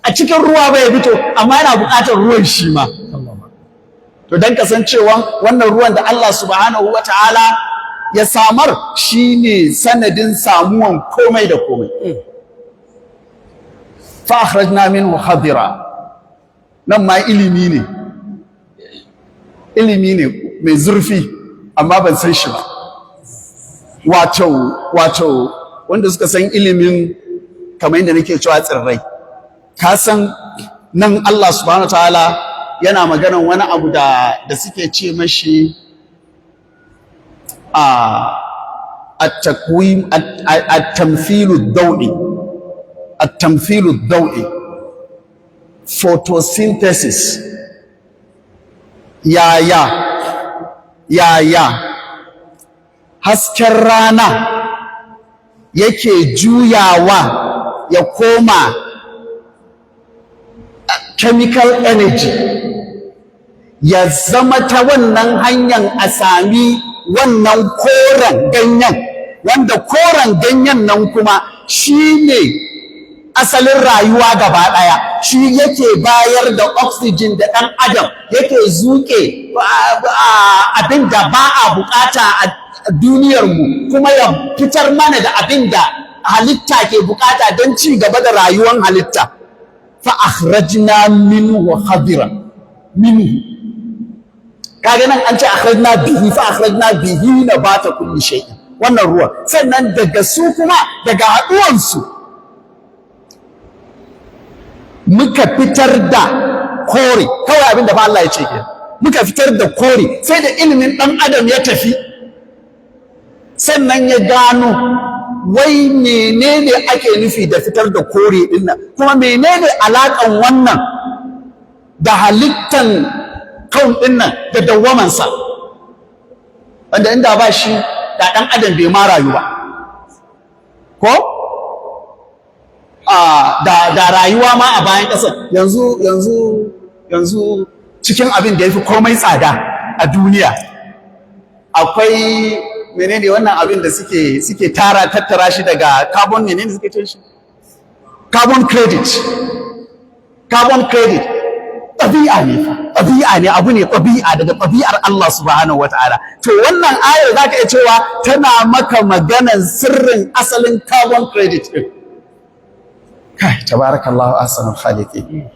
A cikin ruwa bai fito, amma yana buƙatar ruwan shi ma. To dan kasancewa wannan ruwan da Allah subhanahu wata'ala ya samar shine sanadin samuwan komai da komai. Fa akhrajna minhu khadira, nan ma ilimi ne, ilimi ne mai zurfi, amma ban san shi ba. Wato wanda suka san ilimin, kamar yadda nake cewa tsirrai, ka san nan Allah subhanahu wataala yana maganan wani abu da suke ce mashi a at-takwim, at-tamthilu ad-daw'i, at-tamthilu ad-daw'i, photosynthesis. Yaya hasken rana yake juyawa ya koma chemical energy, ya zama ta wannan hanyar a sami wannan koren ganyen, wanda koren ganyen nan kuma shi ne asalin rayuwa gaba ɗaya, shi yake bayar da oxygen da ɗan adam yake zuƙe abin da ba a bukata a duniyarmu, kuma ya fitar mana da abin da halitta ke bukata don ci gaba da rayuwar halitta. Fa akhrajna minhu khadiran minhu. Kaga nan an ce akhrajna bihi, fa akhrajna bihi nabata kulli shay'in, wannan ruwan. Sannan daga su kuma, daga haduwan su muka fitar da kore. Kawai abin da fa Allah ya ce ke, muka fitar da kore. Sai da ilimin dan adam ya tafi sannan ya gano wai menene ake nufi da fitar da kore din nan, kuma menene alakan wannan da halittan kaun din nan da dawwamansa, wanda inda ba shi da ɗan adam bai ma rayu ba. Ko Da rayuwa ma a bayan ƙasa yanzu cikin abin da ya fi komai tsada a duniya akwai menene? Wannan abin da suke tara tattara shi daga carbon, menene suke ce shi? Carbon credit. Carbon credit ɗabi'a ne fa, ɗabi'a ne, abu ne ɗabi'a daga ɗabi'ar Allah subhanahu wataala. To wannan ayar zaka iya cewa tana maka maganan sirrin asalin carbon credit din. Kai, tabarakallahu ahsanul khaliqin.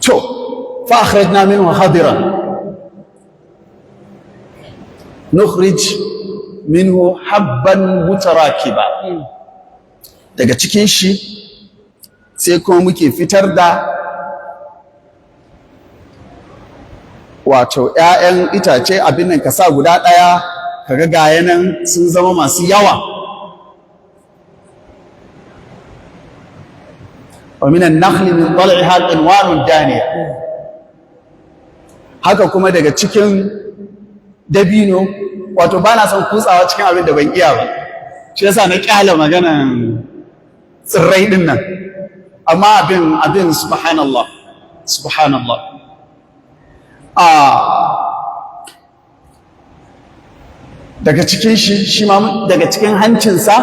To, fa akhrajna minhu khadiran nukhrij minhu habban mutarakiba. Daga cikin shi sai kuma muke fitar da wato ‘ya'yan itace, abin nan ka sa guda ɗaya kaga gaya nan sun zama masu yawa. Wa minan nakhli min tal'iha qinwanun daniya. Haka kuma daga cikin dabino, wato ba na son kutsawa cikin abin da ban iya ba, shi yasa na kyale maganan tsirrai din nan. Amma abin subhanallah, subhanallah. A daga cikin shi ma, daga cikin hancinsa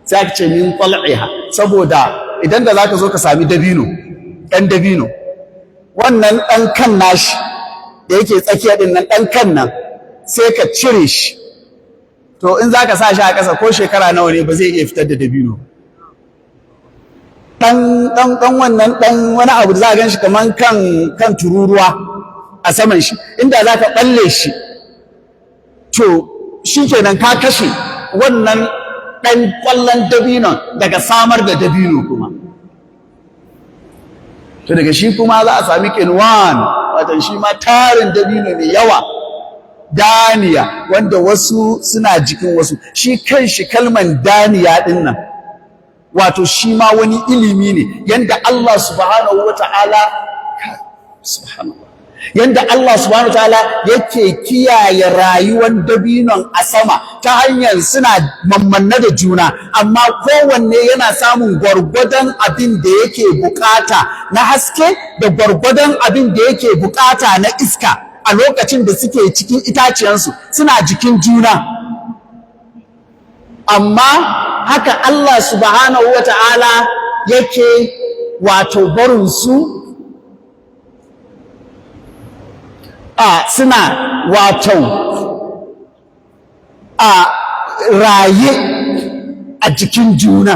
sai aka ce min tal'iha, saboda idan da zaka zo ka sami dabino, ɗan dabino wannan, ɗan kan nashi da yake tsakiya ɗin nan, ɗan kan nan, sai ka cire shi, to in zaka sa shi a ƙasa ko shekara nawa ne ba zai iya fitar da dabino. Ɗan ɗan ɗan wannan ɗan wani abu da za a gan shi kaman kan tururuwa a saman shi, inda za ka ɓalle shi, to shikenan ka kashe wannan ɗan ƙwallon dabinon daga samar da dabino kuma. To daga shi kuma za a sami kinwan, wato shi ma tarin dabino mai yawa, daniya, wanda wasu suna jikin wasu. Shi kan shi kalman daniya ɗin nan, wato shi ma wani ilimi ne, yanda Allah subhanahu wa ta'ala, subhanallah, yanda Allah subhanahu wa ta'ala yake kiyaye rayuwar dabinon a sama ta hanyar suna mammanne da juna, amma kowanne yana samun gwargwadon abin da yake bukata na haske da gwargwadon abin da yake bukata na iska a lokacin da suke cikin itaciyansu, suna jikin juna. Amma haka Allah subhanahu wa ta'ala yake wato barinsu a suna wato a raye a jikin juna.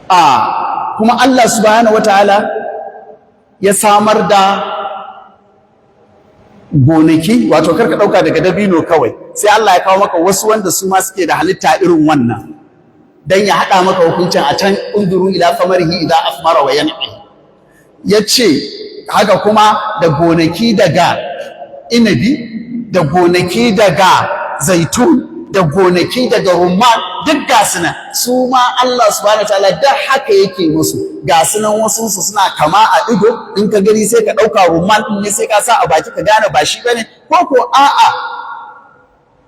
A kuma Allah subhanahu wa ta'ala ya samar da gonaki, wato karka ɗauka daga dabino kawai, sai Allah ya kawo maka wasu wanda su ma suke da halitta irin wannan dan ya haɗa maka hukuncin a can: unzuru ila samarihi idza asmara wa yan'i. Yace haka kuma da gonaki daga inabi, da gonaki daga zaitun, da gonaki daga rumman, duk ga su nan. Su ma Allah subhanahu wataala da haka yake musu. Ga su nan, wasu su suna kama a ido, in ka gani sai ka ɗauka rumman ɗin ne, sai ka sa a baki ka gane ba shi bane ko ko a'a.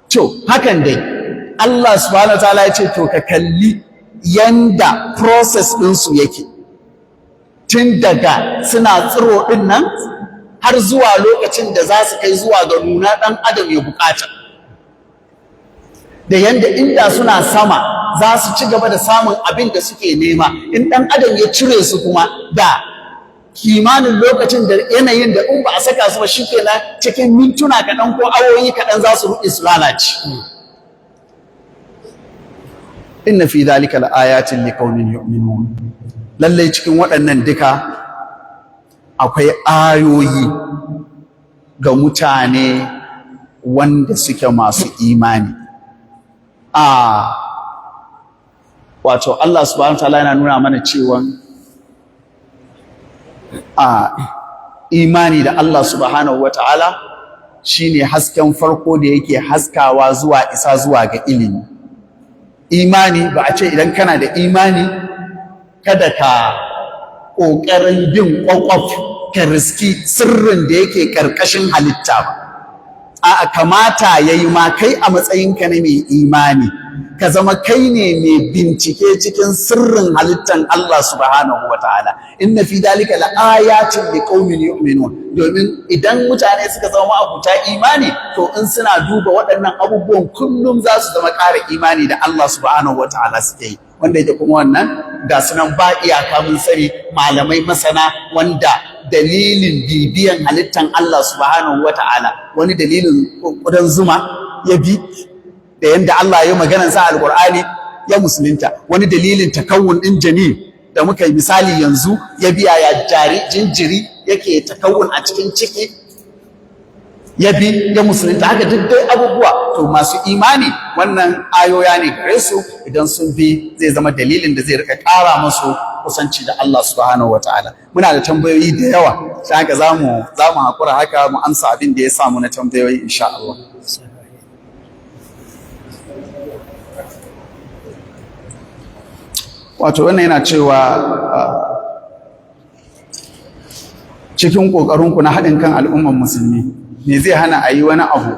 To hakan dai Allah subhanahu wataala ya ce to ka kalli yanda process ɗinsu yake tun daga suna tsiro ɗin nan har zuwa lokacin da za su kai zuwa ga nuna ɗan adam ya bukata, da yanda inda suna sama za su ci gaba da samun abin da suke nema, in ɗan adam ya cire su kuma da kimanin lokacin da yanayin da in ba a saka su ba, shikenan, cikin mintuna kaɗan ko awoyi kaɗan za su ruɗe su lalace. Inna fi dhalika laayatin liqaumin yu'minun. Lallai cikin waɗannan duka akwai ayoyi ga mutane wanda suke masu imani. A wato Allah subhanahu wa ta'ala yana nuna mana cewa a imani da Allah subhanahu wa ta'ala shine hasken farko da yake haskawa zuwa isa zuwa ga ilimi. Imani, ba a ce idan kana da imani kada ka ƙoƙarin bin ƙwaƙwaf ka riski sirrin da yake ƙarƙashin halitta ba. A'a, kamata yayi ma kai a matsayinka na mai imani ka zama kai ne mai bincike cikin sirrin halittan Allah subhanahu wa ta'ala. Inna fi dalika laayatin liqaumin yu'minun. Domin idan mutane suka zama ma'abuta imani, to in suna duba waɗannan abubuwan kullum za su zama ƙara imani da Allah subhanahu wa ta'ala suke yi. Wanda yake kuma wannan ga sunan ba iyaka, mun sani malamai masana wanda dalilin bibiyan halittan Allah subhanahu wa ta'ala, wani dalilin ƙudan zuma ya bi da yanda Allah ya maganan sa Alƙur'ani ya musulunta, wani dalilin takawun ɗin janin da muka yi misali yanzu ya biya ya jari jinjiri yake takawun a cikin ciki ya bi ya musulunta. Haka duk dai abubuwa. To masu imani wannan ayoya ne gare su, idan sun bi zai zama dalilin da zai rika ƙara musu kusanci da Allah subhanahu wataala. Muna da tambayoyi da yawa, sai haka zamu hakura haka, mu amsa abin da ya samu na tambayoyi insha Allah. Wato wannan yana cewa, cikin ƙoƙarinku na haɗin kan al'umman musulmi, me zai hana a yi wani abu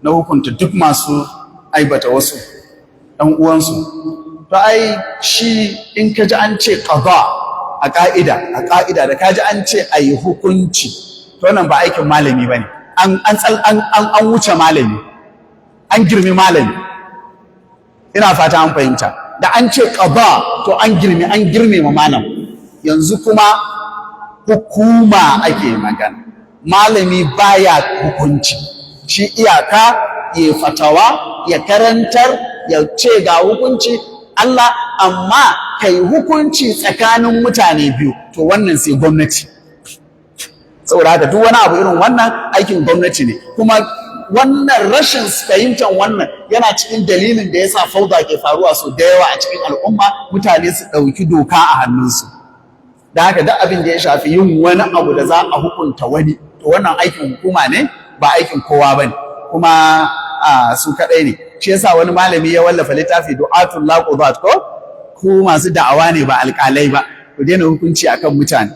na hukunta duk masu aibata wasu ɗan uwansu? To ai shi in ka ji an ce qada, a ƙa'ida da ka ji an ce a yi hukunci, to wannan ba aikin malami ba ne. An wuce malami, an girmi malami. Ina fata an fahimta. Da an ce qada, to an girme ma malam. Yanzu kuma hukuma ake magana. Malami baya hukunci, shi iyaka ya fatawa, ya karantar, ya ce ga hukunci Allah. Amma kai hukunci tsakanin mutane biyu, to wannan sai gwamnati. Saboda haka duk wani abu irin wannan aikin gwamnati ne. Kuma wannan rashin fahimtar wannan yana cikin dalilin da yasa fauda ke faruwa sau da yawa a cikin al'umma, mutane su ɗauki doka a hannunsu. Da haka duk abin da ya shafi yin wani abu da za a hukunta wani, to wannan aikin hukuma ne, ba aikin kowa ba ne, kuma su kaɗai ne. Shi yasa wani malami ya wallafa littafi Du'atul La Qudat, ko ku masu da'awa ne ba alƙalai ba, ku daina hukunci akan mutane.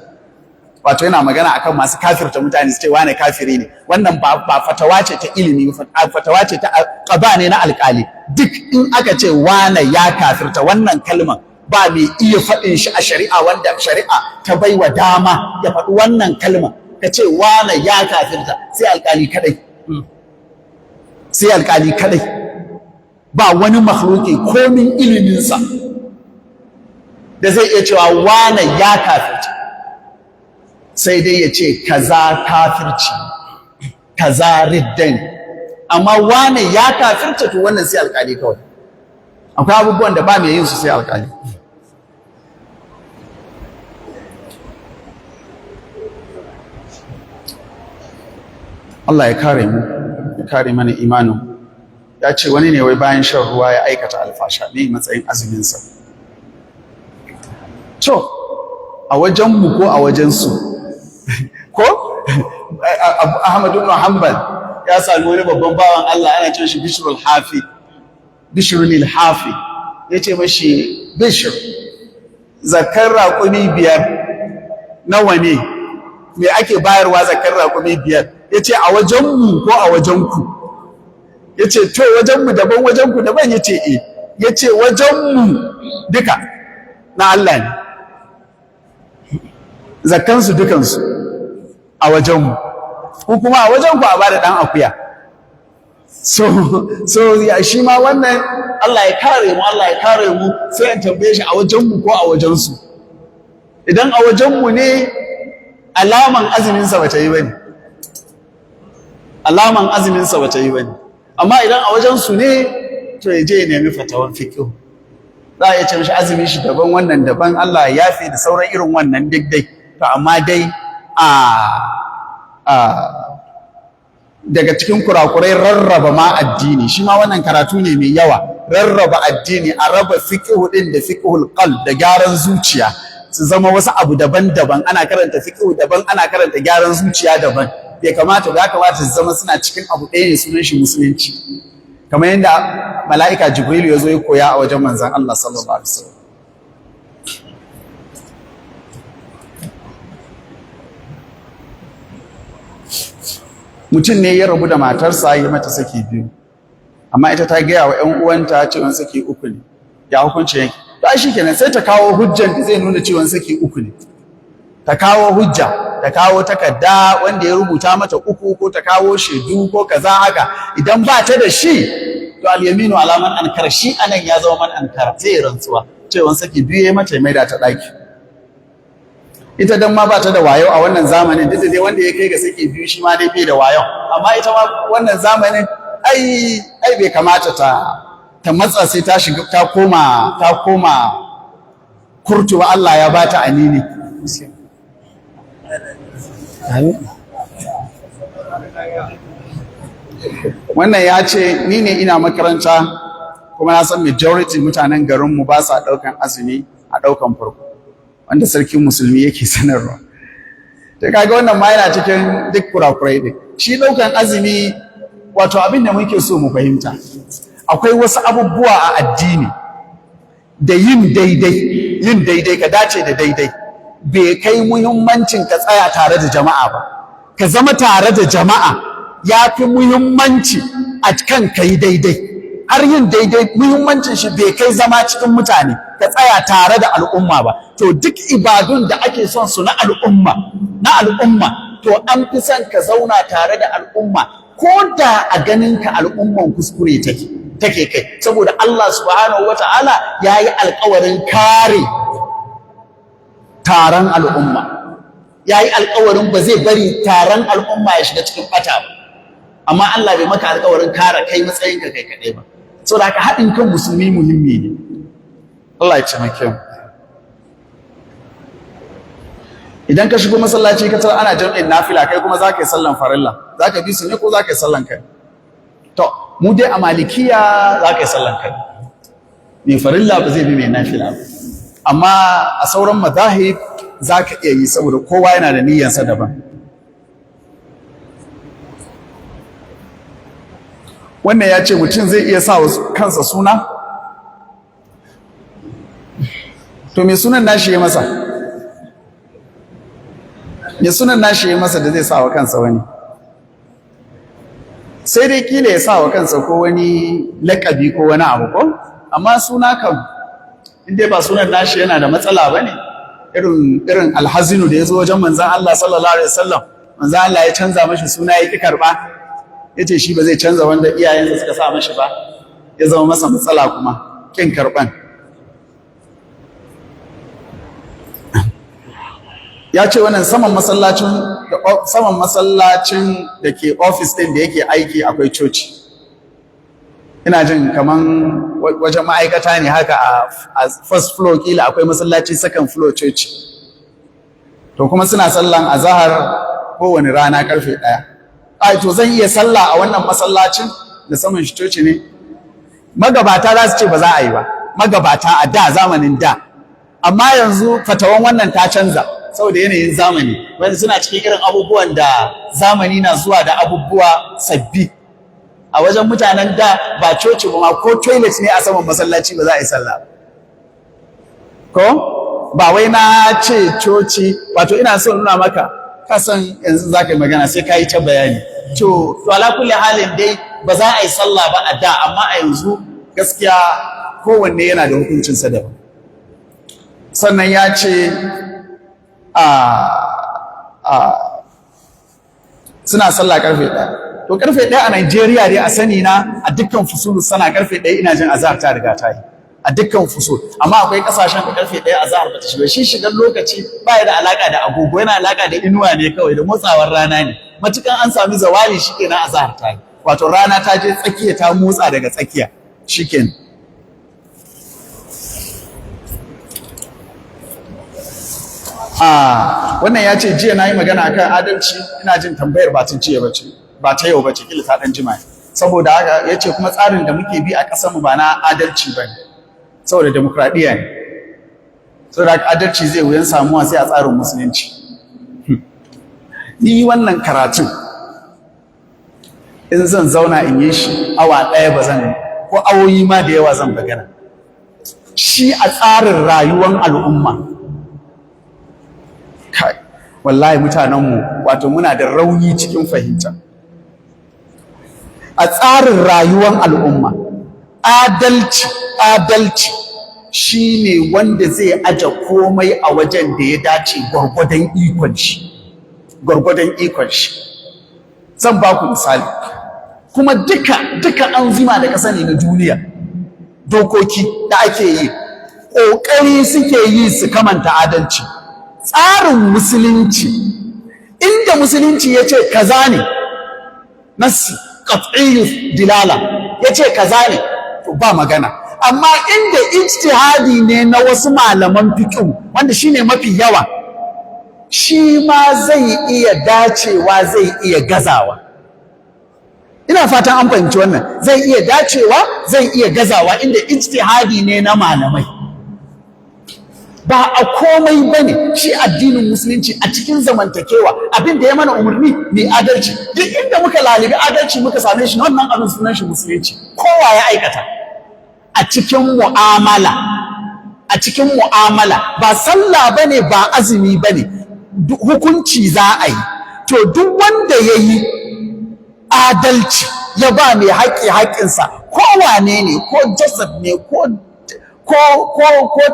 Wato yana magana akan masu kafirta mutane, su ce wane kafiri ne. Wannan ba fatawa ce ta ilimi, fatawa ce ta qada ne na alƙali. Duk in aka ce wane ya kafirta, wannan kalman ba mai iya faɗin shi a shari'a wanda shari'a ta baiwa dama ya faɗi wannan kalman, ka ce wane ya kafirta, sai alƙali kadai, sai alƙali kadai. Ba wani makhluki komin iliminsa da zai iya cewa wane ya kafirta, sai dai ya ce kaza kafirci, kaza riddan. Amma wane ya kafirta, to wannan sai alƙali kawai. Akwai abubuwan da ba mai yin su sai alƙali. Allah ya kare mu, ya kare mana imanin. Ya ce wani ne wai bayan shan ruwa ya aikata alfasha, ne matsayin azuminsa? To a wajenmu ko a wajensu ko? Ahmad ibn Hanbal ya sami wani babban bawan Allah ana ce shi Bishrul Hafi, Bishrul Hafi. Ya ce mashi, "Bishr, zakar raƙumi 5 nawa ne? Me ake bayarwa zakar raƙumi 5?" Ya ce, "A wajenmu ko a wajenku?" Ya ce, "To wajenmu daban, wajenku daban." Ya ce, "E." Ya ce, "Wajenmu duka na Allah ne, zakkansu dukansu a wajenmu, ko kuma a wajenku a bada ɗan akuya." So ya shi ma wannan, Allah ya kare mu, Allah ya kare mu. Sai in tambaye shi a wajenmu ko a wajensu. Idan a wajenmu ne, alaman azuminsa bata yi bane, alaman azuminsa bata yi bane. Amma idan a wajensu ne, to ya je ya nemi fatawan fiqh, za a iya ce mishi azumin shi daban, wannan daban, Allah ya yafe da sauran irin wannan duk dai. To amma dai a daga cikin kurakurai rarraba ma addini, shi ma wannan karatu ne mai yawa. Rarraba addini, a raba fiqhu din da fiqhul qalb da gyaran zuciya su zama wasu abu daban-daban. Ana karanta fiqhu daban, ana karanta gyaran zuciya daban. Bai kamata ba, ya kamata su zama suna cikin abu ɗaya ne, sunan shi musulunci, kamar yadda mala'ika Jibrilu ya zo ya koya a wajen manzon Allah sallallahu alaihi wasallam. Mutum ne ya rabu da matarsa, ya mata saki biyu, amma ita ta gaya wa 'yan uwanta cewa saki uku ne. Ya hukunci yake? To ai shikenan, sai ta kawo hujjan da zai nuna cewa saki uku ne. Ta kawo hujja, ta kawo takarda wanda ya rubuta mata uku, ko ta kawo shaidu ko kaza haka. Idan ba ta da shi, to al-yaminu ala man ankara. Shi anan ya zama man ankara, zai yi rantsuwa cewa saki biyu ya mata, ya maida ta daki. Ita dan ma ba ta da wayo a wannan zamanin, duk da dai wanda ya kai ga saki biyu shi ma dai bai da wayo, amma ita ma wannan zamanin ai bai kamata ta matsa sai ta shiga ta koma kurtuwa. Allah ya bata anini. Amin. Wannan ya ce, ni ne ina makaranta, kuma na san majority mutanen garinmu ba sa ɗaukan azumi a ɗaukan farko wanda sarkin musulmi yake sanarwa. To kaga wannan ma yana cikin duk kurakurai ɗin. Shi ɗaukan azumi, wato abin da muke so mu fahimta, akwai wasu abubuwa a addini da yin daidai, yin daidai, ka dace da daidai, bai kai muhimmancin ka tsaya tare da jama'a ba. Ka zama tare da jama'a ya fi muhimmanci a kan ka yi daidai. Har yin daidai muhimmancin shi bai kai zama cikin mutane, ka tsaya tare da al'umma ba. To duk ibadun da ake son su na al'umma, to an fi son ka zauna tare da al'umma, ko da a ganin ka al'umman kuskure take kai, saboda Allah subhanahu wata'ala ya yi alkawarin kare taron al'umma, ya yi alkawarin ba zai bari taron al'umma ya shiga cikin ɓata ba. Amma Allah bai maka alkawarin kare kai matsayinka kai kaɗai ba. Saboda haka haɗin kan musulmi muhimmi ne. Allah ya taimake mu. Idan ka shigo masallaci ka tarar ana jam'in nafila, kai kuma za ka yi sallan farilla, za ka bi su ne ko za ka yi sallan kai? To mu dai a malikiya, za ka yi sallan kai. Mai farilla ba zai bi mai nafila ba, amma a sauran mazahib za ka iya yi, saboda kowa yana da niyyarsa daban. Wannan ya ce, mutum zai iya sa wa kansa suna? To me sunan nashi ya masa? Me sunan nashi ya masa da zai sa wa kansa wani? Sai dai kila ya sa wa kansa ko wani lakabi ko wani abu ko, amma suna kam, in dai ba sunan nashi yana da matsala ba ne, irin alhazinu da ya zo wajen manzan Allah sallallahu alaihi wasallam, manzan Allah ya canza mashi suna, ya ki karba, ya ce shi ba zai canza wanda iyayensa suka sa mashi ba, ya zama masa matsala kuma kin karban. Ya ce wannan saman masallacin da ke ofis ɗin da yake aiki akwai coci. Ina jin kaman wajen ma'aikata ne haka, a first floor kila akwai masallaci, second floor coci. To kuma suna sallan azahar kowane rana karfe 1. Ai to zan iya sallah a wannan masallacin da saman shi coci ne? Magabata za su ce ba za a yi ba, magabata a da, zamanin da. Amma yanzu fatawan wannan ta canza saboda yanayin zamani, wanda suna cikin irin abubuwan da zamani na zuwa da abubuwa sabbi. A wajen mutanen da, ba coci ba ma, ko toilet ne a saman masallaci ba za a yi sallah ba. Ko ba wai na ce coci, wato ina so nuna maka, kasan yanzu za ka yi magana sai ka yi ta bayani. To ala kulli halin dai ba za a yi sallah ba a da, amma a yanzu gaskiya kowanne yana da hukuncinsa daban. Sannan ya ce a suna sallah karfe 1. To karfe 1 a Najeriya dai, a sani na, a dukkan fusulu sana karfe 1 ina jin azahar ta riga ta yi a dukkan fusul. Amma akwai kasashen da karfe 1 azahar bata shiga. Shi shigar lokaci ba ya da alaka da agogo, yana alaka da inuwa ne kawai, da motsawar rana ne. Matukan an sami zawali, shikenan azahar ta yi, wato rana ta je tsakiya, ta motsa daga tsakiya, shikenan. A wannan ya ce, jiya na yi magana akan adalci. Ina jin tambayar ba ta jiya bace, ba ta yau bace, kila ta dan jima. Saboda haka ya ce kuma tsarin da muke bi a ƙasar mu ba na adalci ba ne, saboda demokradiyya ne, saboda haka adalci zai wuyan samuwa sai a tsarin musulunci. Ni wannan karatun in zan zauna in yi shi awa 1 ba zan, ko awoyi ma da yawa zan bagana shi a tsarin rayuwar al'umma. Kai, wallahi mutanenmu, wato muna da rauni cikin fahimta. A tsarin rayuwar al'umma, adalci, adalci shine wanda zai aje komai a wajen da ya dace gwargwadon ikon shi, gwargwadon ikon shi. Zan ba ku misali. Kuma duka duka anzima da ka sani na duniya, dokoki da ake yi, ƙoƙari suke yi su kamanta adalci. Tsarin Musulunci, inda Musulunci ya ce kaza ne, nassi qat'iyyu dilala ya ce kaza ne, to ba magana. Amma inda ijtihadi ne na wasu malaman fiqh, wanda shine mafi yawa, shi ma zai iya dacewa, zai iya gazawa. Ina fatan an fahimci wannan. Zai iya dacewa, zai iya gazawa, inda ijtihadi ne na malamai. Ba a komai bane shi addinin Musulunci. A cikin zamantakewa, abin da ya mana umarni mai adalci. Duk inda muka lalibi adalci muka same shi, wannan abin sunan shi Musulunci, kowa ya aikata. A cikin mu'amala, a cikin mu'amala, ba sallah bane, ba azumi bane, hukunci za a yi, to duk wanda ya yi adalci, ya ba mai haƙƙi haƙƙinsa, ko wane ne, ko Joseph ne, ko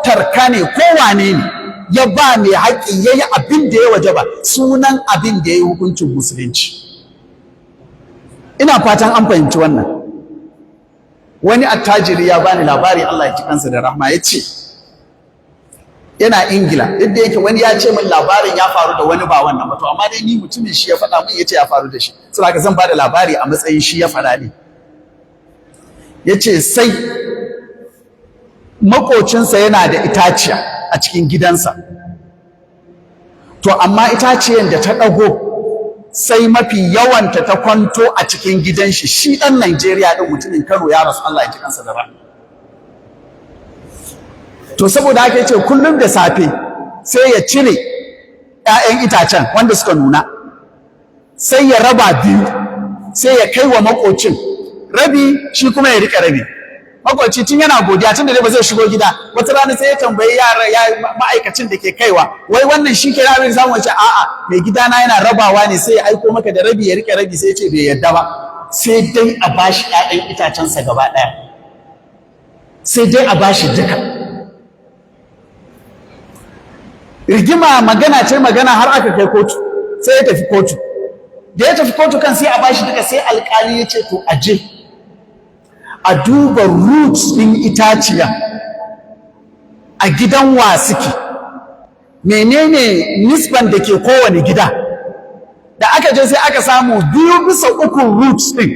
Tarka ne, ko wane ne, ya ba mai haƙƙi, ya yi abin da ya wajaba, sunan abin da ya yi hukuncin Musulunci. Ina fatan an fahimci wannan. Wani attajiri ya bani labari, Allah ya ji kansa da rahma, ya ce yana Ingila. Duk da yake wani ya ce min labarin ya faru da wani ba wannan ba, to amma dai ni mutumin shi ya faɗa min, ya ce ya faru da shi, saboda haka zan ba da labari a matsayin shi ya faɗa ne. Ya ce sai makocinsa yana da itaciya a cikin gidansa, to amma itaciyar da ta ɗago, sai mafi yawanta ta kwanto a cikin gidan shi. Shi ɗan Najeriya ɗin, mutumin Kano, ya rasu, Allah ya ji kansa da rahma. To saboda haka yace kullum da safe sai ya cire ‘ya'yan itacen wanda suka nuna, sai ya raba biyu, sai ya kai wa makocin rabi, shi kuma ya rike rabi. Makoci tun yana godiya, tun da dai ba zai shigo gida. Wata rana sai ya tambayi yara ya ma'aikacin da ke kaiwa, wai wannan shi ke rabin samu? Wace a'a, mai gidana yana rabawa ne, sai ya aiko maka da rabi, ya rike rabi. Sai ya ce bai yadda ba, sai dai a bashi ‘ya'yan itacensa gaba ɗaya, sai dai a bashi duka. Rigima, magana ce magana, har aka kai kotu. Sai ya tafi kotu. Da ya tafi kotu kan sai a bashi duka, sai alkali ya ce to aje a duba roots ɗin itaciya, a gidan wa suke, menene nisban da ke kowane gida. Da aka je, sai aka samu 2/3 roots ɗin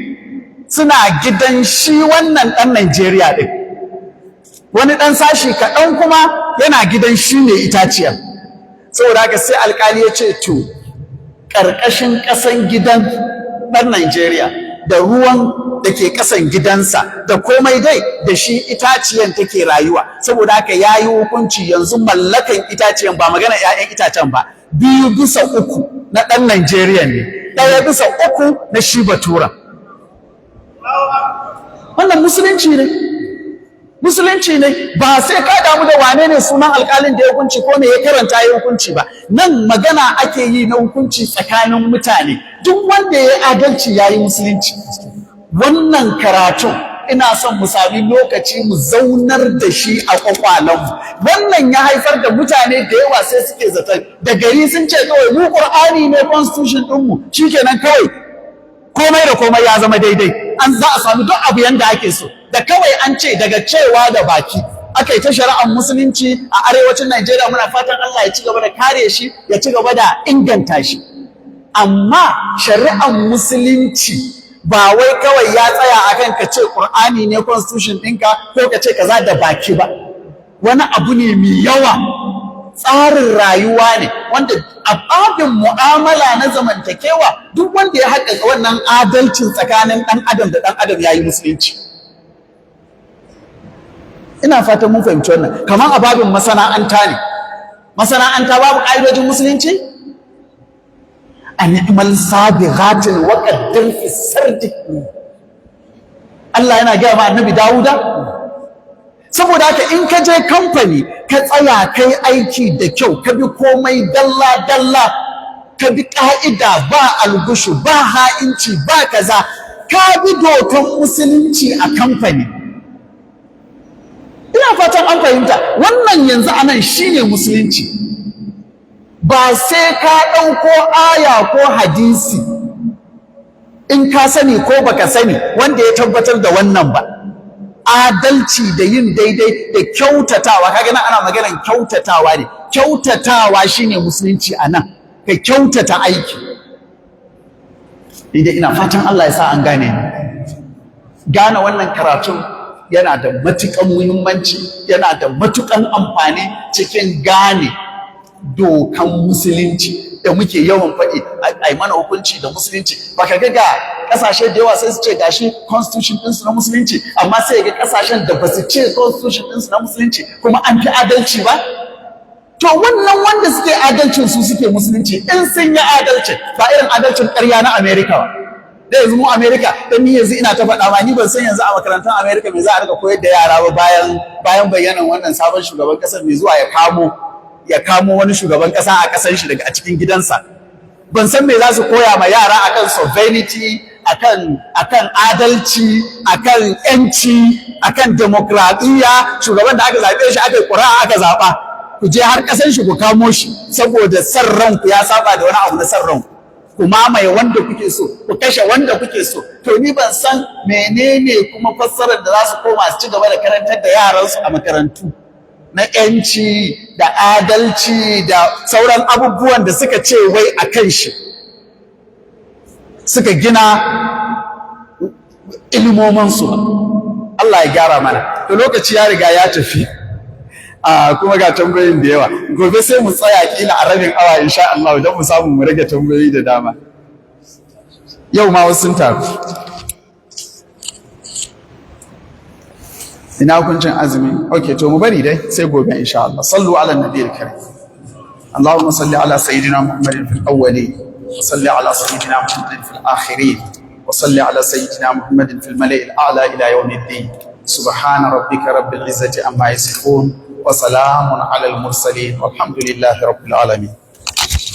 suna gidan shi wannan ɗan Najeriya ɗin, wani ɗan sashi kaɗan kuma yana gidan shi ne itaciyar. Saboda haka sai alkali ya ce to ƙarƙashin ƙasan gidan ɗan Najeriya da ruwan da ke ƙasan gidansa da komai dai da shi itaciyan take rayuwa. Saboda haka ya yi hukunci, yanzu mallakan itaciyan, ba magana 'ya'yan itacen ba, 2/3 na ɗan Najeriya ne, 1/3 na shi batura. Wannan Musulunci ne, Musulunci ne. Ba sai ka damu da wane ne sunan alƙalin da ya hukunci ko me ya karanta ya hukunci ba. Nan magana ake yi na hukunci tsakanin mutane. Duk wanda ya adalci, ya yi Musulunci. Wannan karatun ina son mu sami lokaci mu zaunar da shi a kwakwalenmu. Wannan ya haifar da mutane da yawa sai suke zaton da gari sun ce kawai mu Qur'ani ne constitution ɗinmu, shikenan kawai komai da komai ya zama daidai, an za a sami duk abu yanda ake so. Da kawai an ce, daga cewa da baki aka yi ta shari'ar Musulunci a arewacin Najeriya, muna fatan Allah ya ci gaba da kare shi, ya ci gaba da inganta shi. Amma shari'ar Musulunci ba wai kawai ya tsaya akan ka ce Qur'ani ne constitution ɗinka ko ka ce kaza da baki ba. Wani abu ne mai yawa, tsarin rayuwa ne wanda a babin mu'amala na zamantakewa, duk wanda ya haƙƙaƙa wannan adalcin tsakanin ɗan adam da ɗan adam, ya yi Musulunci. Ina fatan mun fahimci wannan. Kamar a babin masana'anta ne. Masana'anta babu ƙa'idojin Musulunci? An i'mal sabighatin wa qaddir fi sardi, Allah yana gaya ma Annabi Dawuda. Saboda haka in ka je kamfani, ka tsaya kai aiki da kyau, ka bi komai dalla dalla, ka bi ka'ida, ba algushu, ba ha'inci, ba kaza, Ka bi dokan musulunci a kamfani. Ina fatan an fahimta. Wannan yanzu anan shine musulunci. Ba sai ka ɗauko aya ko hadisi, in ka sani ko baka sani, wanda ya tabbatar da wannan ba. Adalci da yin daidai da kyautatawa, kaga nan ana maganar kyautatawa ne. Kyautatawa shine musulunci a nan, ka kyautata aiki. Ni ina fatan Allah ya sa an gane ni. Gane wannan karatun yana da matukan muhimmanci, yana da matukan amfani cikin gane dokan musulunci da muke yawan faɗi, a mana hukunci da musulunci. Baka ga kasashe da yawa sai su ce gashi constitution ɗinsu na musulunci, amma sai ga kasashen da ba su ce constitution ɗinsu na musulunci kuma an fi adalci ba? To wannan wanda suke adalcin, su suke musulunci in sun yi adalci, ba irin adalcin ƙarya na America ba. Da yanzu mu America, dan ni yanzu ina ta faɗa ma, ni ban san yanzu a makarantar America me za a rika koyar da yara ba bayan bayyanan wannan sabon shugaban ƙasar mai zuwa ya kamo wani shugaban ƙasa a ƙasar shi daga a cikin gidansa. Ban san me za su koya ma yara akan sovereignty, akan adalci, akan yanci, akan demokradiyya. Shugaban da aka zaɓe shi, aka yi ƙuri'a aka zaɓa, ku je har ƙasan shi ku kamo shi saboda san ranku ya saba da wani abu na san ranku, ku mamaye wanda kuke so, ku kashe wanda kuke so. To ni ban san menene kuma fassarar da za su koma su ci gaba da karantar da yaransu a makarantu na ‘yanci da adalci da sauran abubuwan da suka ce wai a kan shi suka gina ilimomansu. Allah ya gyara mana. To lokaci ya riga ya tafi, kuma ga tambayoyin da yawa. Gobe sai mu tsaya kila a rabin awa insha Allah, don mu samu mu rage tambayoyi da dama. Yau ma wasu sun taru. Ina hukuncin azumi? Okay, to mu bari dai sai gobe insha Allah. صلوا على النبي الكريم. اللهم صل على سيدنا محمد في الأولين، وصل على سيدنا محمد في الآخرين، وصل على سيدنا محمد في الملأ الأعلى إلى يوم الدين. سبحان ربك رب العزة عما يصفون، وسلام على المرسلين، والحمد لله رب العالمين.